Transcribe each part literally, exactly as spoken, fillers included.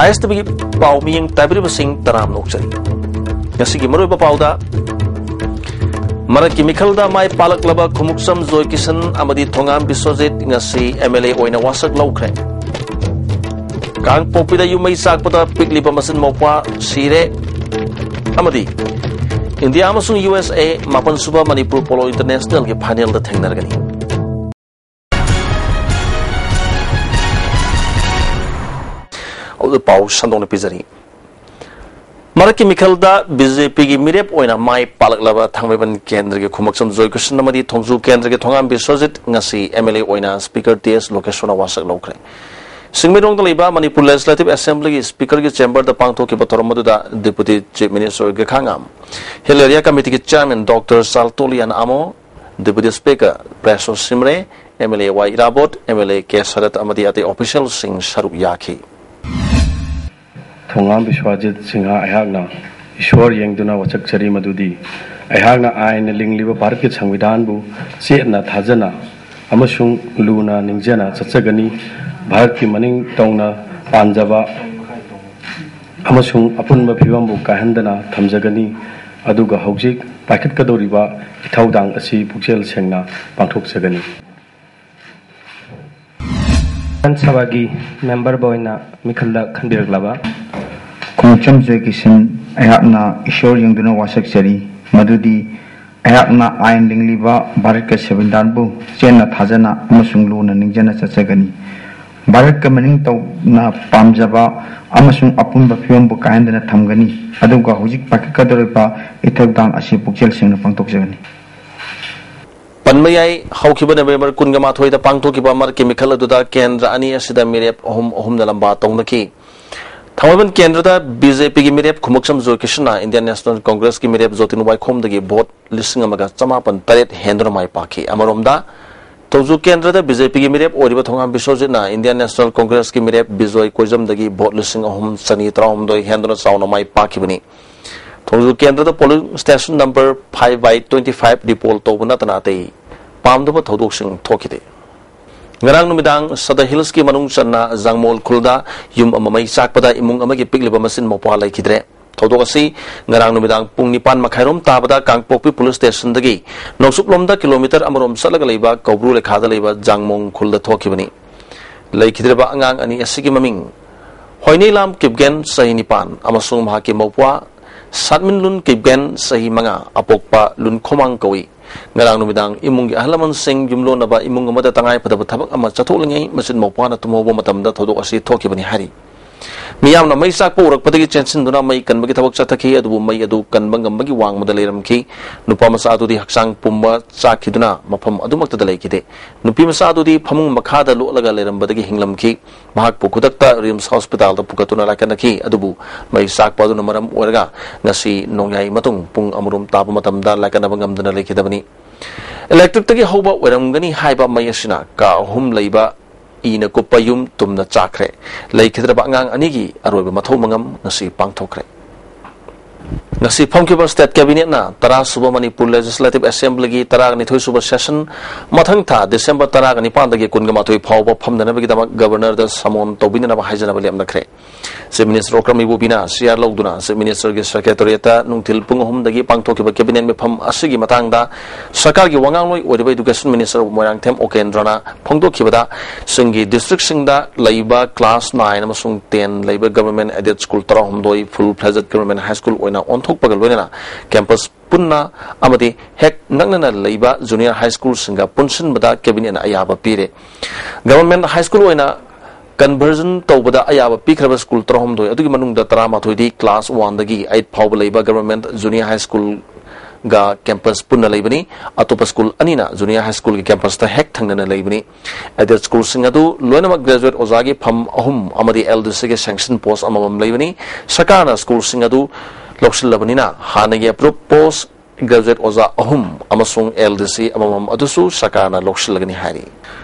ꯑꯥꯏ ꯑꯦꯁ T ꯚꯤꯒꯤ ꯄꯥꯎ ꯃꯤꯠꯌꯦꯡ ꯇꯥꯕꯤꯔꯤꯕꯁꯤꯡ ꯇꯔꯥꯝꯅ ꯑꯣꯛꯆꯔꯤ꯫ ꯉꯁꯤꯒꯤ ꯃꯔꯨꯑꯣꯏꯕ ꯄꯥꯎꯗ, ꯃꯔꯛꯀꯤ ꯃꯤꯈꯜꯗ ꯃꯥꯏ ꯄꯥꯛꯂꯛꯂꯕ ꯈꯨꯃꯨꯛꯆꯝ ꯖꯣꯏ ꯀꯤꯁꯟ ꯑꯃꯗꯤ ꯊꯣꯉꯥꯝ ꯕꯤꯁ꯭ꯋꯖꯤꯠ ꯉꯁꯤ ꯑꯦꯝ ꯑꯦꯜ ꯑꯦ ꯑꯣꯏꯅ ꯋꯥꯁꯛ ꯂꯧꯈ꯭ꯔꯦ꯫ ꯀꯥꯡꯄꯣꯛꯄꯤꯗ ꯌꯨꯝ ꯃꯩ ꯆꯥꯛꯄꯗ ꯄꯤꯛꯂꯤꯕ ꯃꯆꯤꯟ ꯃꯧꯄ꯭ꯋꯥ ꯁꯤꯔꯦ꯫ ꯑꯃꯗꯤ ꯏꯟꯗꯤꯌꯥ ꯑꯃꯁꯨꯡ ꯌꯨ ꯑꯦꯁ ꯑꯦ ꯃꯥꯄꯟ ꯁꯨꯕ ꯃꯅꯤꯄꯨꯔ ꯄꯣꯂꯣ ꯏꯟꯇꯔꯅꯦꯁꯅꯦꯜꯒꯤ ꯐꯥꯏꯅꯦꯜꯗ ꯊꯦꯡꯅꯔꯒꯅꯤ꯫ ꯍꯧꯖꯤꯛ ꯄꯥꯎ ꯁꯟꯗꯣꯛꯅ ꯄꯤꯖꯔꯤ꯫ ꯃꯔꯛꯀꯤ ꯃꯤꯈꯜꯗ ꯕꯤ ꯖꯦ ꯄꯤꯒꯤ ꯃꯤꯔꯦꯞ ꯑꯣꯏꯅ ꯃꯥꯏ ꯄꯥꯛꯂꯛꯂꯕ ꯊꯥꯡꯃꯩꯕꯟ ꯀꯦꯟꯗ꯭ꯔꯒꯤ ꯈꯨꯃꯛꯆꯝ ꯖꯣꯏ ꯀ꯭ꯔꯤꯁꯟ ꯑꯃꯗꯤ ꯊꯣꯡꯖꯨ ꯀꯦꯟꯗ꯭ꯔꯒꯤ ꯊꯣꯉꯥꯝ ꯕꯤꯁ꯭ꯋꯖꯤꯠ ꯉꯁꯤ ꯑꯦꯝ ꯑꯦꯜ ꯑꯦ ꯑꯣꯏꯅ ꯁ꯭ꯄꯤꯀꯔ ꯇꯤ ꯑꯦꯁ ꯂꯣꯀꯦꯁꯣꯔꯅ ꯋꯥꯁꯛ ꯂꯧꯈ꯭ꯔꯦ꯫ ꯁꯤꯡꯃꯩꯔꯣꯡꯗ ꯂꯩꯕ ꯃꯅꯤꯄꯨꯔ ꯂꯦꯖꯤꯁꯂꯦꯇꯤꯚ ꯑꯦꯁꯦꯝꯕ꯭ꯂꯤꯒꯤ ꯁ꯭ꯄꯤꯀꯔꯒꯤ ꯆꯦꯝꯕꯔꯗ ꯄꯥꯡꯊꯣꯛꯈꯤꯕ ꯊꯧꯔꯝ ꯑꯗꯨꯗ deputy chief minister Gaikhangam, hill area ꯀꯃꯤꯇꯤꯒꯤ chairman doctor Chaltonlien Amo, deputy speaker Preso Shimray, M L A Y Erabot, M L A K Sarat ꯑꯃꯗꯤ ꯑꯇꯩ ꯑꯣꯐꯤꯁꯤꯌꯦꯜꯁꯤꯡ ꯁꯔꯨꯛ ꯌꯥꯈꯤ꯫ ꯊꯣꯉꯥꯝ ꯕꯤꯁ꯭ꯋꯥꯖꯤꯠ ꯁꯤꯡꯍ ꯑꯩꯍꯥꯛꯅ ꯏꯁ꯭ꯋꯔ ꯌꯦꯡꯗꯨꯅ ꯋꯥꯁꯛꯆꯔꯤ ꯃꯗꯨꯗꯤ ꯑꯩꯍꯥꯛꯅ ꯑꯥꯏꯟꯅ ꯂꯤꯡꯂꯤꯕ ꯚꯥꯔꯠꯀꯤ ꯁꯪꯕꯤꯙꯥꯟꯕꯨ ꯆꯦꯠꯅ ꯊꯥꯖꯅ ꯑꯃꯁꯨꯡ ꯂꯨꯅ ꯅꯤꯡꯖꯅ ꯆꯠꯆꯒꯅꯤ꯫ ꯚꯥꯔꯠꯀꯤ ꯃꯅꯤꯡ ꯇꯧꯅ ꯄꯥꯟꯖꯕ ꯑꯃꯁꯨꯡ ꯑꯄꯨꯟꯕ ꯐꯤꯕꯝꯕꯨ ꯀꯥꯏꯍꯟꯗꯅ ꯊꯝꯖꯒꯅꯤ꯫ ꯑꯗꯨꯒ ꯍꯧꯖꯤꯛ ꯄꯥꯏꯈꯠꯀꯗꯧꯔꯤꯕ ꯏꯊꯧꯗꯥꯡ ꯑꯁꯤ ꯄꯨꯛꯆꯦꯜ ꯁꯦꯡꯅ ꯄꯥꯡꯊꯣꯛꯆꯒꯅꯤ꯫ ꯕꯤꯙꯥꯟ ꯁꯚꯥꯒꯤ ꯃꯦꯝꯕꯔꯕꯨ ꯑꯣꯏꯅ ꯃꯤꯈꯜꯗ ꯈꯟꯕꯤꯔꯛꯂꯕ ꯈꯣꯡꯆꯝ ꯖꯣꯏ ꯀꯤꯁꯟ ꯑꯩꯍꯥꯛꯅ ꯏꯁꯣꯔ ꯌꯦꯡꯗꯨꯅ ꯋꯥꯁꯛꯆꯔꯤ ꯃꯗꯨꯗꯤ ꯑꯩꯍꯥꯛꯅ ꯑꯥꯏꯟ ꯂꯤꯡꯂꯤꯕ ꯚꯥꯔꯠꯀꯤ ꯁꯪꯕꯤꯙꯥꯟꯕꯨ ꯆꯦꯠꯅ ꯊꯥꯖꯅ ꯑꯃꯁꯨꯡ ꯂꯨꯅ ꯅꯤꯡꯖꯅ ꯆꯠꯆꯒꯅꯤ꯫ ꯚꯥꯔꯠꯀ ꯃꯅꯤꯡ ꯇꯧꯅ ꯄꯥꯝꯖꯕ ꯑꯃꯁꯨꯡ ꯑꯄꯨꯟꯕ ꯐꯤꯕꯝꯕꯨ ꯀꯥꯏꯍꯟꯗꯅ ꯊꯝꯒꯅꯤ꯫ ꯑꯗꯨꯒ ꯍꯧꯖꯤꯛ ꯄꯥꯏꯈꯠꯀꯗꯧꯔꯤꯕ ꯏꯊꯧꯗꯥꯡ ꯑꯁꯤ ꯄꯨꯛꯆꯦꯜ ꯁꯦꯡꯅ ꯄꯥꯡꯊꯣꯛꯆꯒꯅꯤ꯫ ꯄꯟꯕ ꯌꯥꯏ, ꯍꯧꯈꯤꯕ ꯅꯕꯦꯝꯕꯔ ꯀꯨꯟꯒ ꯃꯥꯊꯣꯏꯗ ꯄꯥꯡꯊꯣꯛꯈꯤꯕ ꯃꯔꯛꯀꯤ ꯃꯤꯈꯜ ꯑꯗꯨꯗ ꯀꯦꯟꯗ꯭ꯔ ꯑꯅꯤ ꯑꯁꯤꯗ ꯃꯤꯔꯦꯞ ꯑꯍꯨꯝ ꯑꯍꯨꯝꯅ ꯂꯝꯕꯥ ꯇꯧꯅꯈꯤ꯫ ꯊꯥꯡꯃꯩꯕꯟ ꯀꯦꯟꯗ꯭ꯔꯗ ꯕꯤ ꯖꯦ ꯄꯤꯒꯤ ꯃꯤꯔꯦꯞ ꯈꯨꯃꯨꯛꯆꯝ ꯖꯣꯏ ꯀ꯭ꯔꯤꯁꯅ ꯏꯟꯗꯤꯌꯥꯟ ꯅꯦꯁꯅꯦꯜ ꯀꯣꯡꯒ꯭ꯔꯦꯁꯀꯤ ꯃꯤꯔꯦꯞ ꯖꯣꯇꯤꯟ ꯋꯥꯏꯈꯣꯝꯗꯒꯤ ꯚꯣꯠ ꯂꯤꯁꯤꯡ ꯑꯃꯒ ꯆꯃꯥꯄꯟ ꯇꯔꯦꯠ ꯍꯦꯟꯗꯨꯅ ꯃꯥꯏ ꯄꯥꯛꯈꯤ꯫ ꯑꯃꯔꯣꯝꯗ, ꯊꯣꯡꯖꯨ ꯀꯦꯟꯗ꯭ꯔꯗ ꯕꯤ ꯖꯦ ꯄꯤꯒꯤ ꯃꯤꯔꯦꯞ ꯑꯣꯏꯔꯤꯕ ꯊꯣꯉꯥꯝ ꯕꯤꯁ꯭ꯋꯖꯤꯠꯅ ꯏꯟꯗꯤꯌꯥꯟ ꯅꯦꯁꯅꯦꯜ ꯀꯣꯡꯒ꯭ꯔꯦꯁꯀꯤ ꯃꯤꯔꯦꯞ ꯕꯤꯖꯣꯏ ꯀꯣꯏꯖꯝꯗꯒꯤ ꯚꯣꯠ ꯂꯤꯁꯤꯡ ꯑꯍꯨꯝ ꯆꯅꯤ ꯇꯔꯥꯍꯨꯝꯗꯣꯏ ꯍꯦꯟꯗꯨꯅ ꯆꯥꯎꯅ ꯃꯥꯏ ꯄꯥꯛꯈꯤꯕꯅꯤ꯫ ꯊꯣꯡꯖꯨ ꯀꯦꯟꯗ꯭ꯔꯗ polling station number five by twenty five repoll ꯇꯧꯕ ꯅꯠꯇꯅ ꯑꯇꯩ ꯄꯥꯝꯗꯕ ꯊꯧꯗꯣꯛꯁꯤꯡ ꯊꯣꯛꯈꯤꯗꯦ꯫ ꯉꯔꯥꯡ ꯅꯨꯃꯤꯗꯥꯡ ꯁꯗ ꯍꯤꯜꯁꯀꯤ ꯃꯅꯨꯡ ꯆꯟꯅ ꯖꯥꯡꯃꯣꯜ ꯈꯨꯜꯗ ꯌꯨꯝ ꯑꯃ ꯃꯩ ꯆꯥꯛꯄꯗ ꯏꯃꯨꯡ ꯑꯃꯒꯤ ꯄꯤꯛꯂꯤꯕ ꯃꯆꯤꯟ ꯃꯧꯄ꯭ꯋꯥ ꯂꯩꯈꯤꯗ꯭ꯔꯦ꯫ ꯊꯧꯗꯣꯛ ꯑꯁꯤ ꯉꯔꯥꯡ ꯅꯨꯃꯤꯗꯥꯡ ꯄꯨꯡ ꯅꯤꯄꯥꯟ ꯃꯈꯥꯏꯔꯣꯝ ꯇꯥꯕꯗ ꯀꯥꯡꯄꯣꯛꯄꯤ ꯄꯨꯂꯤꯁ ꯁ꯭ꯇꯦꯁꯟꯗꯒꯤ ꯅꯣꯡꯆꯨꯞꯂꯣꯝꯗ ꯀꯤꯂꯣꯃꯤꯇꯔ ꯑꯃꯔꯣꯝ ꯆꯠꯂꯒ ꯂꯩꯕ ꯀꯧꯕ꯭ꯔꯨ ꯂꯩꯈꯥꯗ ꯂꯩꯕ ꯖꯥꯡꯃꯣꯡ ꯈꯨꯜꯗ ꯊꯣꯛꯈꯤꯕꯅꯤ꯫ ꯂꯩꯈꯤꯗ꯭ꯔꯕ ꯑꯉꯥꯡ ꯑꯅꯤ ꯑꯁꯤꯒꯤ ꯃꯃꯤꯡ ꯍꯣꯏꯅꯦꯂꯥꯝ ꯀꯤꯞꯒꯦꯟ, ꯆꯍꯤ ꯅꯤꯄꯥꯟ, ꯑꯃꯁꯨꯡ ꯃꯍꯥꯛꯀꯤ ꯃꯧꯄ꯭ꯋꯥ ꯁꯥꯠꯃꯤꯟꯂꯨꯟ ꯀꯤꯞꯒꯦꯟ, ꯆꯍꯤ ꯃꯉꯥ, ꯑꯄꯣꯛꯄ ꯂꯨꯟꯈꯣꯃꯥꯡ ꯀꯧꯏ꯫ ꯉꯔꯥꯡ ꯅꯨꯃꯤꯗꯥꯡ ꯏꯃꯨꯡꯒꯤ ꯑꯍꯜ ꯂꯃꯟꯁꯤꯡ ꯌꯨꯝꯂꯣꯟꯅꯕ ꯏꯃꯨꯡ ꯑꯃꯗ ꯇꯉꯥꯏꯐꯗꯕ ꯊꯕꯛ ꯑꯃ ꯆꯠꯊꯣꯛꯂꯤꯉꯩ ꯃꯆꯤꯟ ꯃꯧꯄ꯭ꯋꯥꯅ ꯇꯨꯝꯍꯧꯕ ꯃꯇꯝꯗ ꯊꯧꯗꯣꯛ ꯑꯁꯤ ꯊꯣꯛꯈꯤꯕꯅꯤ ꯍꯥꯏꯔꯤ꯫ ꯃꯤꯌꯥꯝꯅ ꯃꯩ ꯆꯥꯛꯄ ꯎꯔꯛꯄꯗꯒꯤ ꯆꯦꯟꯁꯤꯟꯗꯨꯅ ꯃꯩ ꯀꯟꯕꯒꯤ ꯊꯕꯛ ꯆꯠꯊꯈꯤ, ꯑꯗꯨꯕꯨ ꯃꯩ ꯑꯗꯨ ꯀꯟꯕ ꯉꯝꯕꯒꯤ ꯋꯥꯡꯃꯗ ꯂꯩꯔꯝꯈꯤ꯫ ꯅꯨꯄꯥ ꯃꯆꯥ ꯑꯗꯨꯗꯤ ꯍꯛꯆꯥꯡ ꯄꯨꯝꯕ ꯆꯥꯛꯈꯤꯗꯨꯅ ꯃꯐꯝ ꯑꯗꯨꯃꯛꯇꯗ ꯂꯩꯈꯤꯗꯦ꯫ ꯅꯨꯄꯤ ꯃꯆꯥ ꯑꯗꯨꯗꯤ ꯐꯃꯨꯡ ꯃꯈꯥꯗ ꯂꯣꯠꯂꯒ ꯂꯩꯔꯝꯕꯗꯒꯤ ꯍꯤꯡꯂꯝꯈꯤ꯫ ꯃꯍꯥꯛꯄꯨ ꯈꯨꯗꯛꯇ ꯔꯤꯝꯁ ꯍꯣꯁꯄꯤꯇꯥꯜꯗ ꯄꯨꯈꯠꯇꯨꯅ ꯂꯥꯏꯀꯠꯅꯈꯤ, ꯑꯗꯨꯕꯨ ꯃꯩ ꯆꯥꯛꯄ ꯑꯗꯨꯅ ꯃꯔꯝ ꯑꯣꯏꯔꯒ ꯉꯁꯤ ꯅꯣꯡꯌꯥꯏ ꯃꯇꯨꯡ ꯄꯨꯡ ꯑꯃꯔꯣꯝ ꯇꯥꯕ ꯃꯇꯝꯗ ꯂꯥꯏꯀꯠꯅꯕ ꯉꯝꯗꯅ ꯂꯩꯈꯤꯗꯕꯅꯤ꯫ ꯏꯂꯦꯛꯇ꯭ꯔꯤꯛꯇꯒꯤ ꯍꯧꯕ ꯑꯣꯏꯔꯝꯒꯅꯤ ꯍꯥꯏꯕ ꯃꯩ ꯑꯁꯤꯅ ꯀꯥ ꯑꯍꯨꯝ ꯂꯩꯕ ꯏꯅ ꯀꯨꯞꯄ ꯌꯨꯝ ꯇꯨꯝꯅ ꯆꯥꯛꯈ꯭ꯔꯦ꯫ ꯂꯩꯈꯤꯗ꯭ꯔꯕ ꯑꯉꯥꯡ ꯑꯅꯤꯒꯤ ꯑꯔꯣꯏꯕ ꯃꯊꯧ ꯃꯉꯝ ꯉꯁꯤ ꯄꯥꯡꯊꯣꯛꯈ꯭ꯔꯦ꯫ ꯉꯁꯤ ꯐꯝꯈꯤꯕ ꯁ꯭ꯇꯦꯠ ꯀꯦꯕꯤꯅꯦꯠꯅ ꯇꯔꯥ ꯁꯨꯕ ꯃꯅꯤꯄꯨꯔ ꯂꯦꯖꯤꯁꯂꯦꯇꯤꯚ ꯑꯦꯁꯦꯝꯕ꯭ꯂꯤꯒꯤ ꯇꯔꯥꯅꯤꯊꯣꯏ ꯁꯨꯕ ꯁꯦꯁꯟ ꯃꯊꯪ ꯊꯥ ꯗꯤꯁꯦꯝꯕꯔ ꯇꯔꯥꯒ ꯅꯤꯄꯥꯟꯗꯒꯤ ꯀꯨꯟꯒ ꯃꯥꯊꯣꯏ ꯐꯥꯎꯕ ꯐꯝꯅꯅꯕꯒꯤꯗꯃꯛ ꯒꯕꯔꯅꯔꯗ ꯁꯃꯣꯟ ꯇꯧꯕꯤꯅꯅꯕ ꯍꯥꯏꯖꯅꯕ ꯂꯦꯞꯅꯈ꯭ꯔꯦ꯫ ꯆꯤꯐ ꯃꯤꯅꯤꯁꯇꯔ ꯑꯣꯀ꯭ꯔꯝ ꯏꯕꯣꯕꯤꯅ ꯁꯤꯌꯥꯔ ꯂꯧꯗꯨꯅ ꯆꯤꯐ ꯃꯤꯅꯤꯁꯇꯔꯒꯤ ꯁꯦꯀ꯭ꯔꯦꯇꯔꯤꯌꯦꯠꯇ ꯅꯨꯡꯊꯤꯜ ꯄꯨꯡ ꯑꯍꯨꯝꯗꯒꯤ ꯄꯥꯡꯊꯣꯛꯈꯤꯕ ꯀꯦꯕꯤꯅꯦꯠ ꯃꯤꯐꯝ ꯑꯁꯤꯒꯤ ꯃꯇꯥꯡꯗ ꯁꯔꯀꯥꯔꯒꯤ ꯋꯥꯉꯥꯡꯂꯣꯏ ꯑꯣꯏꯔꯤꯕ ꯏꯗꯨꯀꯦꯁꯟ ꯃꯤꯅꯤꯁꯇꯔ ꯃꯣꯏꯔꯥꯡꯊꯦꯝ ꯑꯣꯀꯦꯟꯗ꯭ꯔꯅ ꯐꯣꯡꯗꯣꯛꯈꯤꯕꯗ, ꯁꯤꯡꯒꯤ ꯗꯤꯁꯇ꯭ꯔꯤꯛꯁꯤꯡꯗ ꯂꯩꯕ ꯀ꯭ꯂꯥꯁ ꯅꯥꯏꯟ ꯑꯃꯁꯨꯡ ꯇꯦꯟ ꯂꯩꯕ ꯒꯚꯔꯟꯃꯦꯟꯠ ꯑꯦꯗꯦꯗ ꯁ꯭ꯀꯨꯜ ꯇꯔꯥꯍꯨꯝꯗꯣꯏ ꯐꯨꯜ ꯐ꯭ꯂꯦꯖꯦꯗ ꯒꯚꯔꯟꯃꯦꯟꯠ ꯍꯥꯏ ꯁ꯭ꯀꯨꯜ ꯑꯣꯏꯅ ꯑꯣꯟꯊꯣꯛꯄꯒ ꯂꯣꯏꯅꯅ ꯀꯦꯝꯄꯁ ꯄꯨꯟꯅ ꯑꯃꯗꯤ ꯍꯦꯛ ꯅꯛꯅꯅ ꯂꯩꯕ ꯖꯨꯅꯤꯌꯔ ꯍꯥꯏ ꯁ꯭ꯀꯨꯜꯁꯤꯡꯒ ꯄꯨꯟꯁꯤꯟꯕꯗ ꯀꯦꯕꯤꯅꯦꯠꯅ ꯑꯌꯥꯕ ꯄꯤꯔꯦ꯫ ꯒꯚꯔꯟꯃꯦꯟꯠ ꯍꯥꯏ ꯁ꯭ꯀꯨꯜ ꯑꯣꯏꯅ ꯀꯟꯚꯔꯖꯟ ꯇꯧꯕꯗ ꯑꯌꯥꯕ ꯄꯤꯈ꯭ꯔꯕ ꯁ꯭ꯀꯨꯜ ꯇꯔꯥꯍꯨꯝꯗꯣꯏ ꯑꯗꯨꯒꯤ ꯃꯅꯨꯡꯗ ꯇꯔꯥꯃꯥꯊꯣꯏꯗꯤ ꯀ꯭ꯂꯥꯁ ꯋꯥꯟꯗꯒꯤ ꯑꯩꯠ ꯐꯥꯎꯕ ꯂꯩꯕ ꯒꯚꯔꯟꯃꯦꯟꯠ ꯖꯨꯅꯤꯌꯔ ꯍꯥꯏ ꯁ꯭ꯀꯨꯜꯒ ꯀꯦꯝꯄꯁ ꯄꯨꯟꯅ ꯂꯩꯕꯅꯤ꯫ ꯑꯇꯣꯞꯄ ꯁ꯭ꯀꯨꯜ ꯑꯅꯤꯅ ꯖꯨꯅꯤꯌꯔ ꯍꯥꯏ ꯁ꯭ꯀꯨꯜꯒꯤ ꯀꯦꯝꯄꯁꯇ ꯍꯦꯛ ꯊꯪꯅꯅ ꯂꯩꯕꯅꯤ꯫ ꯑꯦꯗꯦꯗ ꯁ꯭ꯀꯨꯜꯁꯤꯡ ꯑꯗꯨ ꯂꯣꯏꯅꯃꯛ ꯒ꯭ꯔꯦꯖꯨꯋꯦꯠ ꯑꯣꯖꯥꯒꯤ ꯐꯝ ꯑꯍꯨꯝ ꯑꯃꯗꯤ ꯑꯦꯜ ꯗꯤ ꯁꯤꯒꯤ ꯁꯦꯡꯁꯟ ꯄꯣꯁ ꯑꯃꯃꯝ ꯂꯩꯕꯅꯤ꯫ ꯁꯔꯀꯥꯔꯅ ꯁ꯭ꯀꯨꯜꯁꯤꯡ ꯑꯗꯨ ꯂꯧꯁꯤꯜꯂꯕꯅꯤꯅ ꯍꯥꯟꯅꯒꯤ ꯑꯦꯄ꯭ꯔꯨꯞ ꯄꯣꯁ ꯒ꯭ꯔꯦꯖꯨꯋꯦꯠ ꯑꯣꯖꯥ ꯑꯍꯨꯝ ꯑꯃꯁꯨꯡ ꯑꯦꯜ ꯗꯤ ꯁꯤ ꯑꯃꯃꯝ ꯑꯗꯨꯁꯨ ꯁꯔꯀꯥꯔꯅ ꯂꯧꯁꯤꯜꯂꯒꯅꯤ ꯍꯥꯏꯔꯤ꯫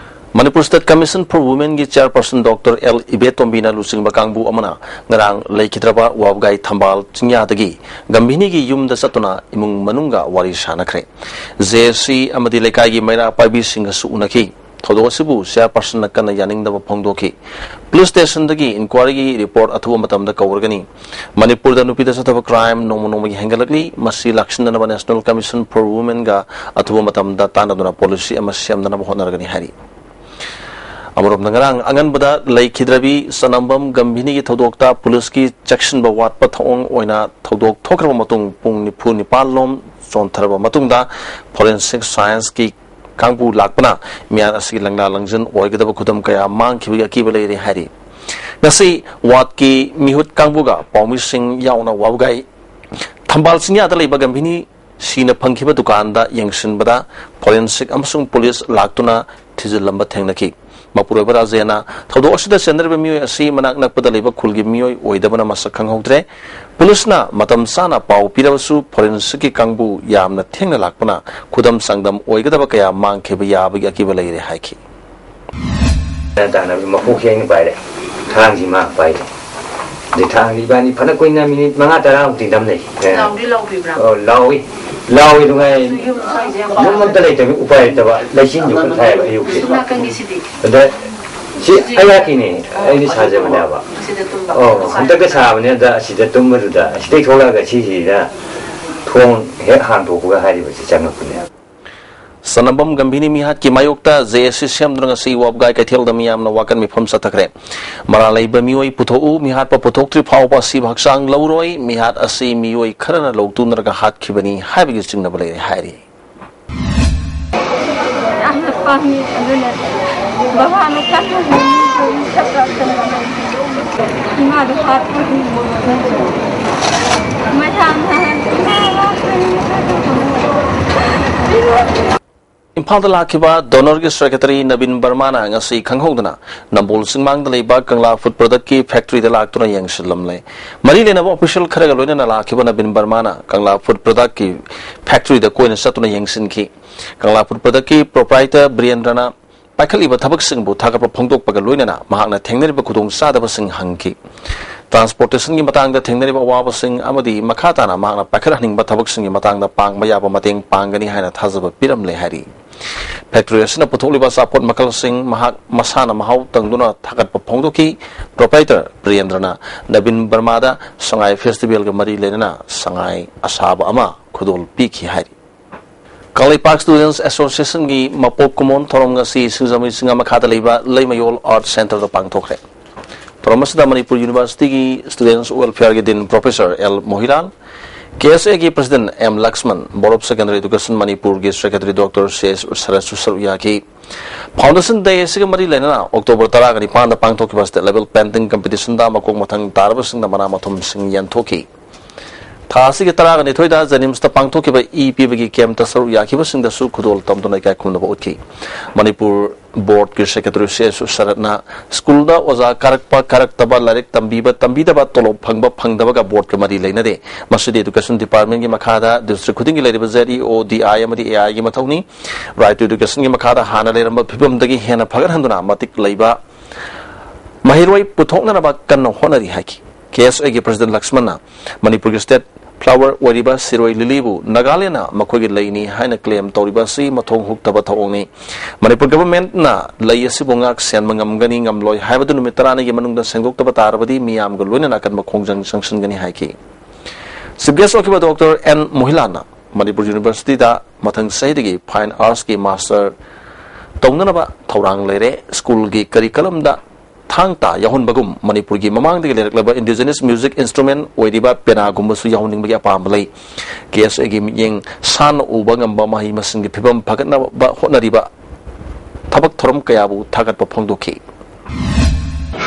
ꯃꯅꯤꯄꯨꯔ ꯁ꯭ꯇꯦꯠ ꯀꯝꯃꯤꯁꯟ ꯐꯣꯔ ꯋꯨꯃꯦꯟꯒꯤ ꯆꯦꯌꯔꯄꯔꯁꯟ ꯗꯣꯛꯇꯔ ꯑꯦꯜ ꯏꯕꯦꯇꯣꯝꯕꯤꯅ ꯂꯨꯆꯤꯡꯕ ꯀꯥꯡꯕꯨ ꯑꯃꯅ ꯉꯔꯥꯡ ꯂꯩꯈꯤꯗ꯭ꯔꯕ ꯋꯥꯕꯒꯥꯏ ꯊꯝꯕꯥꯜ ꯆꯤꯡꯌꯥꯗꯒꯤ ꯒꯝꯚꯤꯅꯤꯒꯤ ꯌꯨꯝꯗ ꯆꯠꯇꯨꯅ ꯏꯃꯨꯡ ꯃꯅꯨꯡꯒ ꯋꯥꯔꯤ ꯁꯥꯅꯈ꯭ꯔꯦ꯫ ꯖꯦ ꯑꯦꯁ ꯁꯤ ꯑꯃꯗꯤ ꯂꯩꯀꯥꯏꯒꯤ ꯃꯩꯔꯥ ꯄꯥꯏꯕꯤꯁꯤꯡꯒꯁꯨ ꯎꯅꯈꯤ꯫ ꯊꯧꯗꯣꯛ ꯑꯁꯤꯕꯨ ꯆꯦꯌꯔꯄꯔꯁꯟꯅ ꯀꯟꯅ ꯌꯥꯅꯤꯡꯗꯕ ꯐꯣꯡꯗꯣꯛꯈꯤ꯫ ꯄꯨꯂꯤꯁ ꯁ꯭ꯇꯦꯁꯟꯗꯒꯤ ꯏꯟꯀ꯭ꯋꯥꯔꯤꯒꯤ ꯔꯤꯄꯣꯔꯠ ꯑꯊꯨꯕ ꯃꯇꯝꯗ ꯀꯧꯔꯒꯅꯤ꯫ ꯃꯅꯤꯄꯨꯔꯗ ꯅꯨꯄꯤꯗ ꯆꯠꯊꯕ ꯀ꯭ꯔꯥꯏꯝ ꯅꯣꯡꯃ ꯅꯣꯡꯃꯒꯤ ꯍꯦꯟꯒꯠꯂꯛꯂꯤ꯫ ꯃꯁꯤ ꯂꯥꯛꯁꯤꯟꯅꯅꯕ National Commission for Womenꯒ ꯑꯊꯨꯕ ꯃꯇꯝꯗ ꯇꯥꯟꯅꯗꯨꯅ ꯄꯣꯂꯤꯁꯤ ꯑꯃ ꯁꯦꯝꯅꯅꯕ ꯍꯣꯠꯅꯔꯒꯅꯤ ꯍꯥꯏꯔꯤ꯫ ꯑꯃꯔꯣꯝꯗ, ꯉꯔꯥꯡ ꯑꯉꯟꯕꯗ ꯂꯩꯈꯤꯗ꯭ꯔꯕꯤ ꯆꯅꯝꯕꯝ ꯒꯝꯚꯤꯅꯤꯒꯤ ꯊꯧꯗꯣꯛꯇ ꯄꯨꯂꯤꯁꯀꯤ ꯆꯦꯛꯁꯤꯟꯕ ꯋꯥꯠꯄ ꯊꯧꯑꯣꯡ ꯑꯣꯏꯅ ꯊꯧꯗꯣꯛ ꯊꯣꯛꯈ꯭ꯔꯕ ꯃꯇꯨꯡ ꯄꯨꯡ ꯅꯤꯐꯨ ꯅꯤꯄꯥꯟ ꯂꯣꯝ ꯆꯣꯟꯊꯔꯕ ꯃꯇꯨꯡꯗ ꯐꯣꯔꯦꯟꯁꯤꯛ ꯁꯥꯏꯟꯁꯀꯤ ꯀꯥꯡꯕꯨ ꯂꯥꯛꯄꯅ ꯃꯤꯌꯥꯟ ꯑꯁꯤꯒꯤ ꯂꯪꯂꯥ ꯂꯪꯖꯟ ꯑꯣꯏꯒꯗꯕ ꯈꯨꯗꯝ ꯀꯌꯥ ꯃꯥꯡꯈꯤꯕꯒꯤ ꯑꯀꯤꯕ ꯂꯩꯔꯦ ꯍꯥꯏꯔꯤ꯫ ꯉꯁꯤ ꯋꯥꯠꯀꯤ ꯃꯤꯍꯨꯠ ꯀꯥꯡꯕꯨꯒ ꯄꯥꯎꯃꯤꯁꯤꯡ ꯌꯥꯎꯅ ꯋꯥꯕꯒꯥꯏ ꯊꯝꯕꯥꯜ ꯆꯤꯡꯌꯥꯗ ꯂꯩꯕ ꯒꯝꯚꯤꯅꯤ ꯁꯤꯅ ꯐꯪꯈꯤꯕ ꯗꯨꯀꯥꯟꯗ ꯌꯦꯡꯁꯤꯟꯕꯗ ꯐꯣꯔꯦꯟꯁꯤꯛ ꯑꯃꯁꯨꯡ ꯄꯨꯂꯤꯁ ꯂꯥꯛꯇꯨꯅ ꯊꯤꯖꯤꯜꯂꯝꯕ ꯊꯦꯡꯅꯈꯤ꯫ ꯃꯄꯨꯔꯣꯏꯕ ꯔꯥꯖꯦꯅ ꯊꯧꯗꯣꯛ ꯑꯁꯤꯗ ꯆꯦꯟꯅꯔꯤꯕ ꯃꯤꯑꯣꯏ ꯑꯁꯤ ꯃꯅꯥꯛ ꯅꯛꯄꯗ ꯂꯩꯕ ꯈꯨꯜꯒꯤ ꯃꯤꯑꯣꯏ ꯑꯣꯏꯗꯕꯅ ꯃꯁꯛ ꯈꯪꯍꯧꯗ꯭ꯔꯦ꯫ ꯄꯨꯂꯤꯁꯅ ꯃꯇꯝ ꯆꯥꯅ ꯄꯥꯎ ꯄꯤꯔꯕꯁꯨ ꯐꯣꯔꯦꯟꯁꯤꯛꯀꯤ ꯀꯥꯡꯕꯨ ꯌꯥꯝꯅ ꯊꯦꯡꯅ ꯂꯥꯛꯄꯅ ꯈꯨꯗꯝ ꯆꯥꯡꯗꯝ ꯑꯣꯏꯒꯗꯕ ꯀꯌꯥ ꯃꯥꯡꯈꯤꯕ ꯌꯥꯕꯒꯤ ꯑꯀꯤꯕ ꯂꯩꯔꯦ ꯍꯥꯏꯈꯤ꯫ ꯇꯥꯟꯅꯕꯒꯤ ꯃꯀꯣꯛꯁꯦ ꯑꯩꯅ ꯄꯥꯏꯔꯦ, ꯊꯥꯡꯁꯤ ꯃꯥ ꯄꯥꯏꯔꯦ꯫ ꯑꯗꯩ ꯊꯥꯡꯁꯤ ꯏꯕꯥꯅꯤ ꯐꯅ ꯀꯨꯏꯅ ꯃꯤꯅꯤꯠ ꯃꯉꯥ ꯇꯔꯥꯃꯨꯛꯇꯤ ꯅꯝꯅꯩ꯫ ꯂꯥꯎꯗꯤ ꯂꯥꯎꯕꯤꯕ꯭ꯔꯥ? ꯑꯣ, ꯂꯥꯎꯏ꯫ ꯂꯥꯎꯏ ꯅꯨꯡꯉꯥꯏ꯫ ꯌꯨꯝ ꯁ꯭ꯋꯥꯏꯁꯦ ꯌꯥꯝ ꯌꯨꯝ ꯑꯝꯇ ꯂꯩꯇꯕ, ꯎꯄꯥꯏ ꯂꯩꯇꯕ, ꯂꯩꯆꯤꯟꯁꯨ ꯈꯔ ꯊꯥꯏꯕ ꯑꯌꯨꯛꯁꯦ꯫ ꯁꯣꯝ ꯅꯥꯀꯟꯒꯤꯁꯤꯗꯤ? ꯑꯗ ꯁꯤ ꯑꯩꯍꯥꯛꯀꯤꯅꯦ, ꯑꯩꯅ ꯁꯥꯖꯕꯅꯦꯕ꯫ ꯁꯤꯗ ꯇꯨꯝꯕ? ꯑꯣ, ꯍꯟꯗꯛꯇ ꯁꯥꯕꯅꯦ꯫ ꯑꯗ ꯑꯁꯤꯗ ꯇꯨꯝꯕꯗꯨꯗ, ꯑꯁꯤꯗꯩ ꯊꯣꯛꯂꯛꯑꯒ ꯁꯤꯁꯤꯗ ꯊꯣꯡ ꯍꯦꯛ ꯍꯥꯡꯗꯣꯛꯄꯒ ꯍꯥꯏꯔꯤꯕꯁꯤ ꯆꯪꯉꯛꯄꯅꯦ꯫ ꯆꯅꯝꯕꯝ ꯒꯝꯚꯤꯅꯤ ꯃꯤꯍꯥꯠꯀꯤ ꯃꯥꯌꯣꯛꯇ ꯖꯦ ꯑꯦꯁ ꯁꯤ ꯁꯦꯝꯗꯨꯅ ꯉꯁꯤ ꯋꯥꯕꯒꯥꯏ ꯀꯩꯊꯦꯜꯗ ꯃꯤꯌꯥꯝꯅ ꯋꯥꯀꯟ ꯃꯤꯐꯝ ꯆꯠꯊꯈ꯭ꯔꯦ꯫ ꯃꯔꯥꯜ ꯂꯩꯕ ꯃꯤꯑꯣꯏ ꯄꯨꯊꯣꯛꯎ, ꯃꯤꯍꯥꯠꯄ ꯄꯨꯊꯣꯛꯇ꯭ꯔꯤ ꯐꯥꯎꯕ ꯑꯁꯤꯕ ꯍꯛꯆꯥꯡ ꯂꯧꯔꯣꯏ, ꯃꯤꯍꯥꯠ ꯑꯁꯤ ꯃꯤꯑꯣꯏ ꯈꯔꯅ ꯂꯧꯇꯨꯅꯔꯒ ꯍꯥꯠꯈꯤꯕꯅꯤ ꯍꯥꯏꯕꯒꯤ ꯆꯤꯡꯅꯕ ꯂꯩꯔꯦ ꯍꯥꯏꯔꯤ꯫ ꯌꯥꯝꯅ ꯄꯪꯉꯤ꯫ ꯑꯗꯨꯅ ꯕꯕꯥꯅ ꯀꯟꯅ ꯉꯥꯡꯕꯤꯕꯒꯤ ꯁꯛ ꯀꯥꯛꯇꯅ ꯂꯩ꯫ ꯏꯃꯥꯗꯣ ꯍꯥꯠꯄꯒꯤ ꯃꯩꯁꯥ ꯅꯍꯥꯟ ꯏꯃꯥ ꯂꯥꯛꯄꯅꯤ꯫ ꯏꯝꯐꯥꯜꯗ ꯂꯥꯛꯈꯤꯕ ꯗꯣꯅꯔꯒꯤ ꯁꯦꯀ꯭ꯔꯦꯇꯔꯤ ꯅꯕꯤꯟ ꯕꯔꯃꯥꯅ ꯉꯁꯤ ꯈꯪꯍꯧꯗꯅ ꯅꯝꯕꯣꯜ ꯆꯤꯡꯃꯥꯡꯗ ꯂꯩꯕ ꯀꯪꯂꯥ ꯐꯨꯗ ꯄ꯭ꯔꯗꯛꯀꯤ ꯐꯦꯛꯇꯔꯤꯗ ꯂꯥꯛꯇꯨꯅ ꯌꯦꯡꯁꯤꯜꯂꯝꯂꯦ꯫ ꯃꯔꯤ ꯂꯩꯅꯕ ꯑꯣꯐꯤꯁꯤꯌꯦꯜ ꯈꯔꯒ ꯂꯣꯏꯅꯅ ꯂꯥꯛꯈꯤꯕ ꯅꯕꯤꯟ ꯕꯔꯃꯥꯅ ꯀꯪꯂꯥ ꯐꯨꯗ ꯄ꯭ꯔꯗꯛꯀꯤ ꯐꯦꯛꯇꯔꯤꯗ ꯀꯣꯏꯅ ꯆꯠꯇꯨꯅ ꯌꯦꯡꯁꯤꯟꯈꯤ꯫ ꯀꯪꯂꯥ ꯐꯨꯗ ꯄ꯭ꯔꯗꯛꯀꯤ ꯄ꯭ꯔꯣꯄ꯭ꯔꯥꯏꯇꯔ ꯕꯤꯔꯦꯟꯗ꯭ꯔꯅ ꯄꯥꯏꯈꯠꯂꯤꯕ ꯊꯕꯛꯁꯤꯡꯕꯨ ꯊꯥꯒꯠꯄ ꯐꯣꯡꯗꯣꯛꯄꯒ ꯂꯣꯏꯅꯅ ꯃꯍꯥꯛꯅ ꯊꯦꯡꯅꯔꯤꯕ ꯈꯨꯗꯣꯡꯆꯥꯗꯕꯁꯤꯡ ꯍꯪꯈꯤ꯫ ꯇ꯭ꯔꯥꯟꯁꯄꯣꯔꯇꯦꯁꯟꯒꯤ ꯃꯇꯥꯡꯗ ꯊꯦꯡꯅꯔꯤꯕ ꯑꯋꯥꯕꯁꯤꯡ ꯑꯃꯗꯤ ꯃꯈꯥ ꯇꯥꯅ ꯃꯍꯥꯛꯅ ꯄꯥꯏꯈꯠꯍꯟꯅꯤꯡꯕ ꯊꯕꯛꯁꯤꯡꯒꯤ ꯃꯇꯥꯡꯗ ꯄꯥꯡꯕ ꯌꯥꯕ ꯃꯇꯦꯡ ꯄꯥꯡꯒꯅꯤ ꯍꯥꯏꯅ ꯊꯥꯖꯕ ꯄꯤꯔꯝꯂꯦ ꯍꯥꯏꯔꯤ꯫ ꯐꯦꯛꯇꯔꯤ ꯑꯁꯤꯅ ꯄꯨꯊꯣꯛꯂꯤꯕ ꯑꯆꯥꯄꯣꯠ ꯃꯈꯜꯁꯤꯡ ꯃꯍꯥꯛ ꯃꯁꯥꯅ ꯃꯍꯥꯎ ꯇꯪꯗꯨꯅ ꯊꯥꯒꯠꯄ ꯐꯣꯡꯗꯣꯛꯈꯤ꯫ ꯄ꯭ꯔꯣꯄꯥꯏꯇꯔ ꯕꯤꯔꯦꯟꯗ꯭ꯔꯅ ꯅꯕꯤꯟ ꯕꯔꯃꯥꯗ ꯁꯉꯥꯏ ꯐꯦꯁꯇꯤꯚꯦꯜꯒ ꯃꯔꯤ ꯂꯩꯅꯅ ꯁꯉꯥꯏ ꯑꯁꯥꯕ ꯑꯃ ꯈꯨꯗꯣꯜ ꯄꯤꯈꯤ ꯍꯥꯏꯔꯤ꯫ ꯀꯪꯂꯩꯄꯥꯛ ꯁ꯭ꯇꯨꯗꯦꯟꯠꯁ ꯑꯦꯁꯣꯁꯤꯌꯦꯁꯟꯒꯤ ꯃꯄꯣꯛ ꯀꯨꯝꯑꯣꯟ ꯊꯧꯔꯝ ꯉꯁꯤ ꯁꯤꯡꯖꯃꯩ ꯆꯤꯡꯉꯥ ꯃꯈꯥꯗ ꯂꯩꯕ ꯂꯩꯃꯌꯣꯜ ꯑꯥꯔꯠ ꯁꯦꯟꯇꯔꯗ ꯄꯥꯡꯊꯣꯛꯈ꯭ꯔꯦ꯫ ꯊꯧꯔꯝ ꯑꯁꯤꯗ ꯃꯅꯤꯄꯨꯔ ꯌꯨꯅꯤꯚꯔꯁꯤꯇꯤꯒꯤ ꯁ꯭ꯇꯨꯗꯦꯟꯠꯁ ꯋꯦꯜꯐꯤꯌꯔꯒꯤ ꯗꯤꯟ ꯄ꯭ꯔꯣꯐꯦꯁꯔ ꯑꯦꯜ ꯃꯣꯍꯤꯂꯥꯜ, ꯀꯦ ꯑꯦꯁ ꯑꯦꯒꯤ president M Laxman, board of secondary education ꯃꯅꯤꯄꯨꯔꯒꯤ ꯁꯦꯀ꯭ꯔꯦꯇꯔꯤ ꯗꯣꯛꯇꯔ ꯁꯤ ꯑꯦꯁ ꯁꯔꯠꯁꯨ ꯁꯔꯨꯛ ꯌꯥꯈꯤ꯫ ꯐꯥꯎꯟꯗꯦꯁꯟ ꯗꯦ ꯑꯁꯤꯒ ꯃꯔꯤ ꯂꯩꯅꯅ ꯑꯣꯛꯇꯣꯕꯔ ꯇꯔꯥꯒ ꯅꯤꯄꯥꯟꯗ ꯄꯥꯡꯊꯣꯛꯈꯤꯕ ꯁ꯭ꯇꯦꯠ ꯂꯦꯚꯦꯜ ꯄꯦꯟꯇꯤꯡ ꯀꯝꯄꯤꯇꯤꯁꯟꯗ ꯃꯀꯣꯛ ꯃꯊꯪ ꯇꯥꯔꯕꯁꯤꯡꯅ ꯃꯅꯥ ꯃꯊꯨꯝꯁꯤꯡ ꯌꯦꯟꯊꯣꯛꯈꯤ꯫ ꯊꯥ ꯑꯁꯤꯒꯤ ꯇꯔꯥꯒ ꯅꯤꯊꯣꯏꯗ ꯖꯦꯅꯤꯝꯁꯇ ꯄꯥꯡꯊꯣꯛꯈꯤꯕ ꯏ ꯄꯤꯕꯒꯤ ꯀꯦꯝꯞꯇ ꯁꯔꯨꯛ ꯌꯥꯈꯤꯕꯁꯤꯡꯗꯁꯨ ꯈꯨꯗꯣꯜ ꯇꯝꯗꯨꯅ ꯏꯀꯥꯏ ꯈꯨꯝꯅꯕ ꯎꯠꯈꯤ꯫ ꯃꯅꯤꯄꯨꯔ ꯕꯣꯔꯗꯀꯤ ꯁꯦꯀ꯭ꯔꯦꯇꯔꯤ ꯁꯤ ꯑꯦꯁ ꯁꯔꯠꯅ ꯁ꯭ꯀꯨꯜꯗ ꯑꯣꯖꯥ ꯀꯥꯔꯛꯄ ꯀꯥꯔꯛꯇꯕ, ꯂꯥꯏꯔꯤꯛ ꯇꯝꯕꯤꯕ ꯇꯝꯕꯤꯗꯕ, ꯇꯣꯂꯣꯞ ꯐꯪꯕ ꯐꯪꯗꯕꯒ ꯕꯣꯔꯗꯀ ꯃꯔꯤ ꯂꯩꯅꯗꯦ꯫ ꯃꯁꯤꯗꯤ ꯑꯦꯗꯨꯀꯦꯁꯟ ꯗꯤꯄꯥꯔꯠꯃꯦꯟꯒꯤ ꯃꯈꯥꯗ ꯗꯤꯁꯇ꯭ꯔꯤꯛ ꯈꯨꯗꯤꯡꯒꯤ ꯂꯩꯔꯤꯕ ꯖꯦꯠ ꯏ ꯑꯣ, ꯗꯤ ꯑꯥꯏ ꯑꯃꯗꯤ ꯑꯦ ꯑꯥꯏꯒꯤ ꯃꯊꯧꯅꯤ꯫ ꯔꯥꯏꯠ ꯇꯨ ꯑꯦꯗꯨꯀꯦꯁꯟꯒꯤ ꯃꯈꯥꯗ ꯍꯥꯟꯅ ꯂꯩꯔꯝꯕ ꯐꯤꯕꯝꯗꯒꯤ ꯍꯦꯟꯅ ꯐꯒꯠꯍꯟꯗꯨꯅ ꯃꯇꯤꯛ ꯂꯩꯕ ꯃꯍꯩꯔꯣꯏ ꯄꯨꯊꯣꯛꯅꯅꯕ ꯀꯟꯅ ꯍꯣꯠꯅꯔꯤ ꯍꯥꯏꯈꯤ꯫ ꯀꯦ ꯑꯦꯁ ꯑꯦꯒꯤ ꯄ꯭ꯔꯁꯤꯗꯦꯟꯠ ꯂꯛꯁꯃꯟꯅ ꯃꯅꯤꯄꯨꯔꯒꯤ ꯁ꯭ꯇꯦꯠ ꯐ꯭ꯂꯥꯋꯔ ꯑꯣꯏꯔꯤꯕ ꯁꯤꯔꯣꯏ ꯂꯤꯂꯤꯕꯨ ꯅꯥꯒꯥꯂꯦꯟꯅ ꯃꯈꯣꯏꯒꯤ ꯂꯩꯅꯤ ꯍꯥꯏꯅ ꯀ꯭ꯂꯦꯝ ꯇꯧꯔꯤꯕ ꯑꯁꯤ ꯃꯊꯣꯡ ꯍꯨꯛꯇꯕ ꯊꯧꯑꯣꯡꯅꯤ꯫ ꯃꯅꯤꯄꯨꯔ ꯒꯚꯔꯟꯃꯦꯟꯠꯅ ꯂꯩ ꯑꯁꯤꯕꯨ ꯉꯥꯛ ꯁꯦꯟꯕ ꯉꯝꯒꯅꯤ ꯉꯝꯂꯣꯏ ꯍꯥꯏꯕꯗꯨ ꯅꯨꯃꯤꯠ ꯇꯔꯥꯅꯤꯒꯤ ꯃꯅꯨꯡꯗ ꯁꯦꯡꯗꯣꯛꯇꯕ ꯇꯥꯔꯕꯗꯤ ꯃꯤꯌꯥꯝꯒ ꯂꯣꯏꯅꯅ ꯑꯀꯟꯕ ꯈꯣꯡꯖꯪ ꯆꯪꯁꯤꯟꯒꯅꯤ ꯍꯥꯏꯈꯤ꯫ ꯆꯤꯐ ꯒꯦꯁ ꯑꯣꯏꯈꯤꯕ ꯗꯣꯛꯇꯔ ꯑꯦꯟ ꯃꯣꯍꯤꯂꯥꯟꯅ ꯃꯅꯤꯄꯨꯔ ꯌꯨꯅꯤꯚꯔꯁꯤꯇꯤꯗ ꯃꯊꯪ ꯆꯍꯤꯗꯒꯤ ꯐꯥꯏꯟ ꯑꯥꯔꯠꯁꯀꯤ ꯃꯥꯁꯇꯔ ꯇꯧꯅꯅꯕ ꯊꯧꯔꯥꯡ ꯂꯩꯔꯦ꯫ ꯁ꯭ꯀꯨꯜꯒꯤ ꯀꯔꯤꯀꯂꯝꯗ ꯊꯥꯡ ꯇꯥ ꯌꯥꯎꯍꯟꯕꯒꯨꯝ ꯃꯅꯤꯄꯨꯔꯒꯤ ꯃꯃꯥꯡꯗꯒꯤ ꯂꯩꯔꯛꯂꯕ ꯏꯟꯗꯤꯖꯤꯅꯁ ꯃ꯭ꯌꯨꯖꯤꯛ ꯏꯟꯁꯇ꯭ꯔꯨꯃꯦꯟ ꯑꯣꯏꯔꯤꯕ ꯄꯦꯅꯥꯒꯨꯝꯕꯁꯨ ꯌꯥꯎꯍꯟꯅꯤꯡꯕꯒꯤ ꯑꯄꯥꯝꯕ ꯂꯩ꯫ ꯀꯦ ꯑꯦꯁ ꯑꯦꯒꯤ ꯃꯤꯠꯌꯦꯡ ꯁꯥꯟꯅ ꯎꯕ ꯉꯝꯕ ꯃꯍꯩ ꯃꯁꯤꯡꯒꯤ ꯐꯤꯕꯝ ꯐꯒꯠꯅꯕ ꯍꯣꯠꯅꯔꯤꯕ ꯊꯕꯛ ꯊꯧꯔꯝ ꯀꯌꯥꯕꯨ ꯊꯥꯒꯠꯄ ꯐꯣꯡꯗꯣꯛꯈꯤ꯫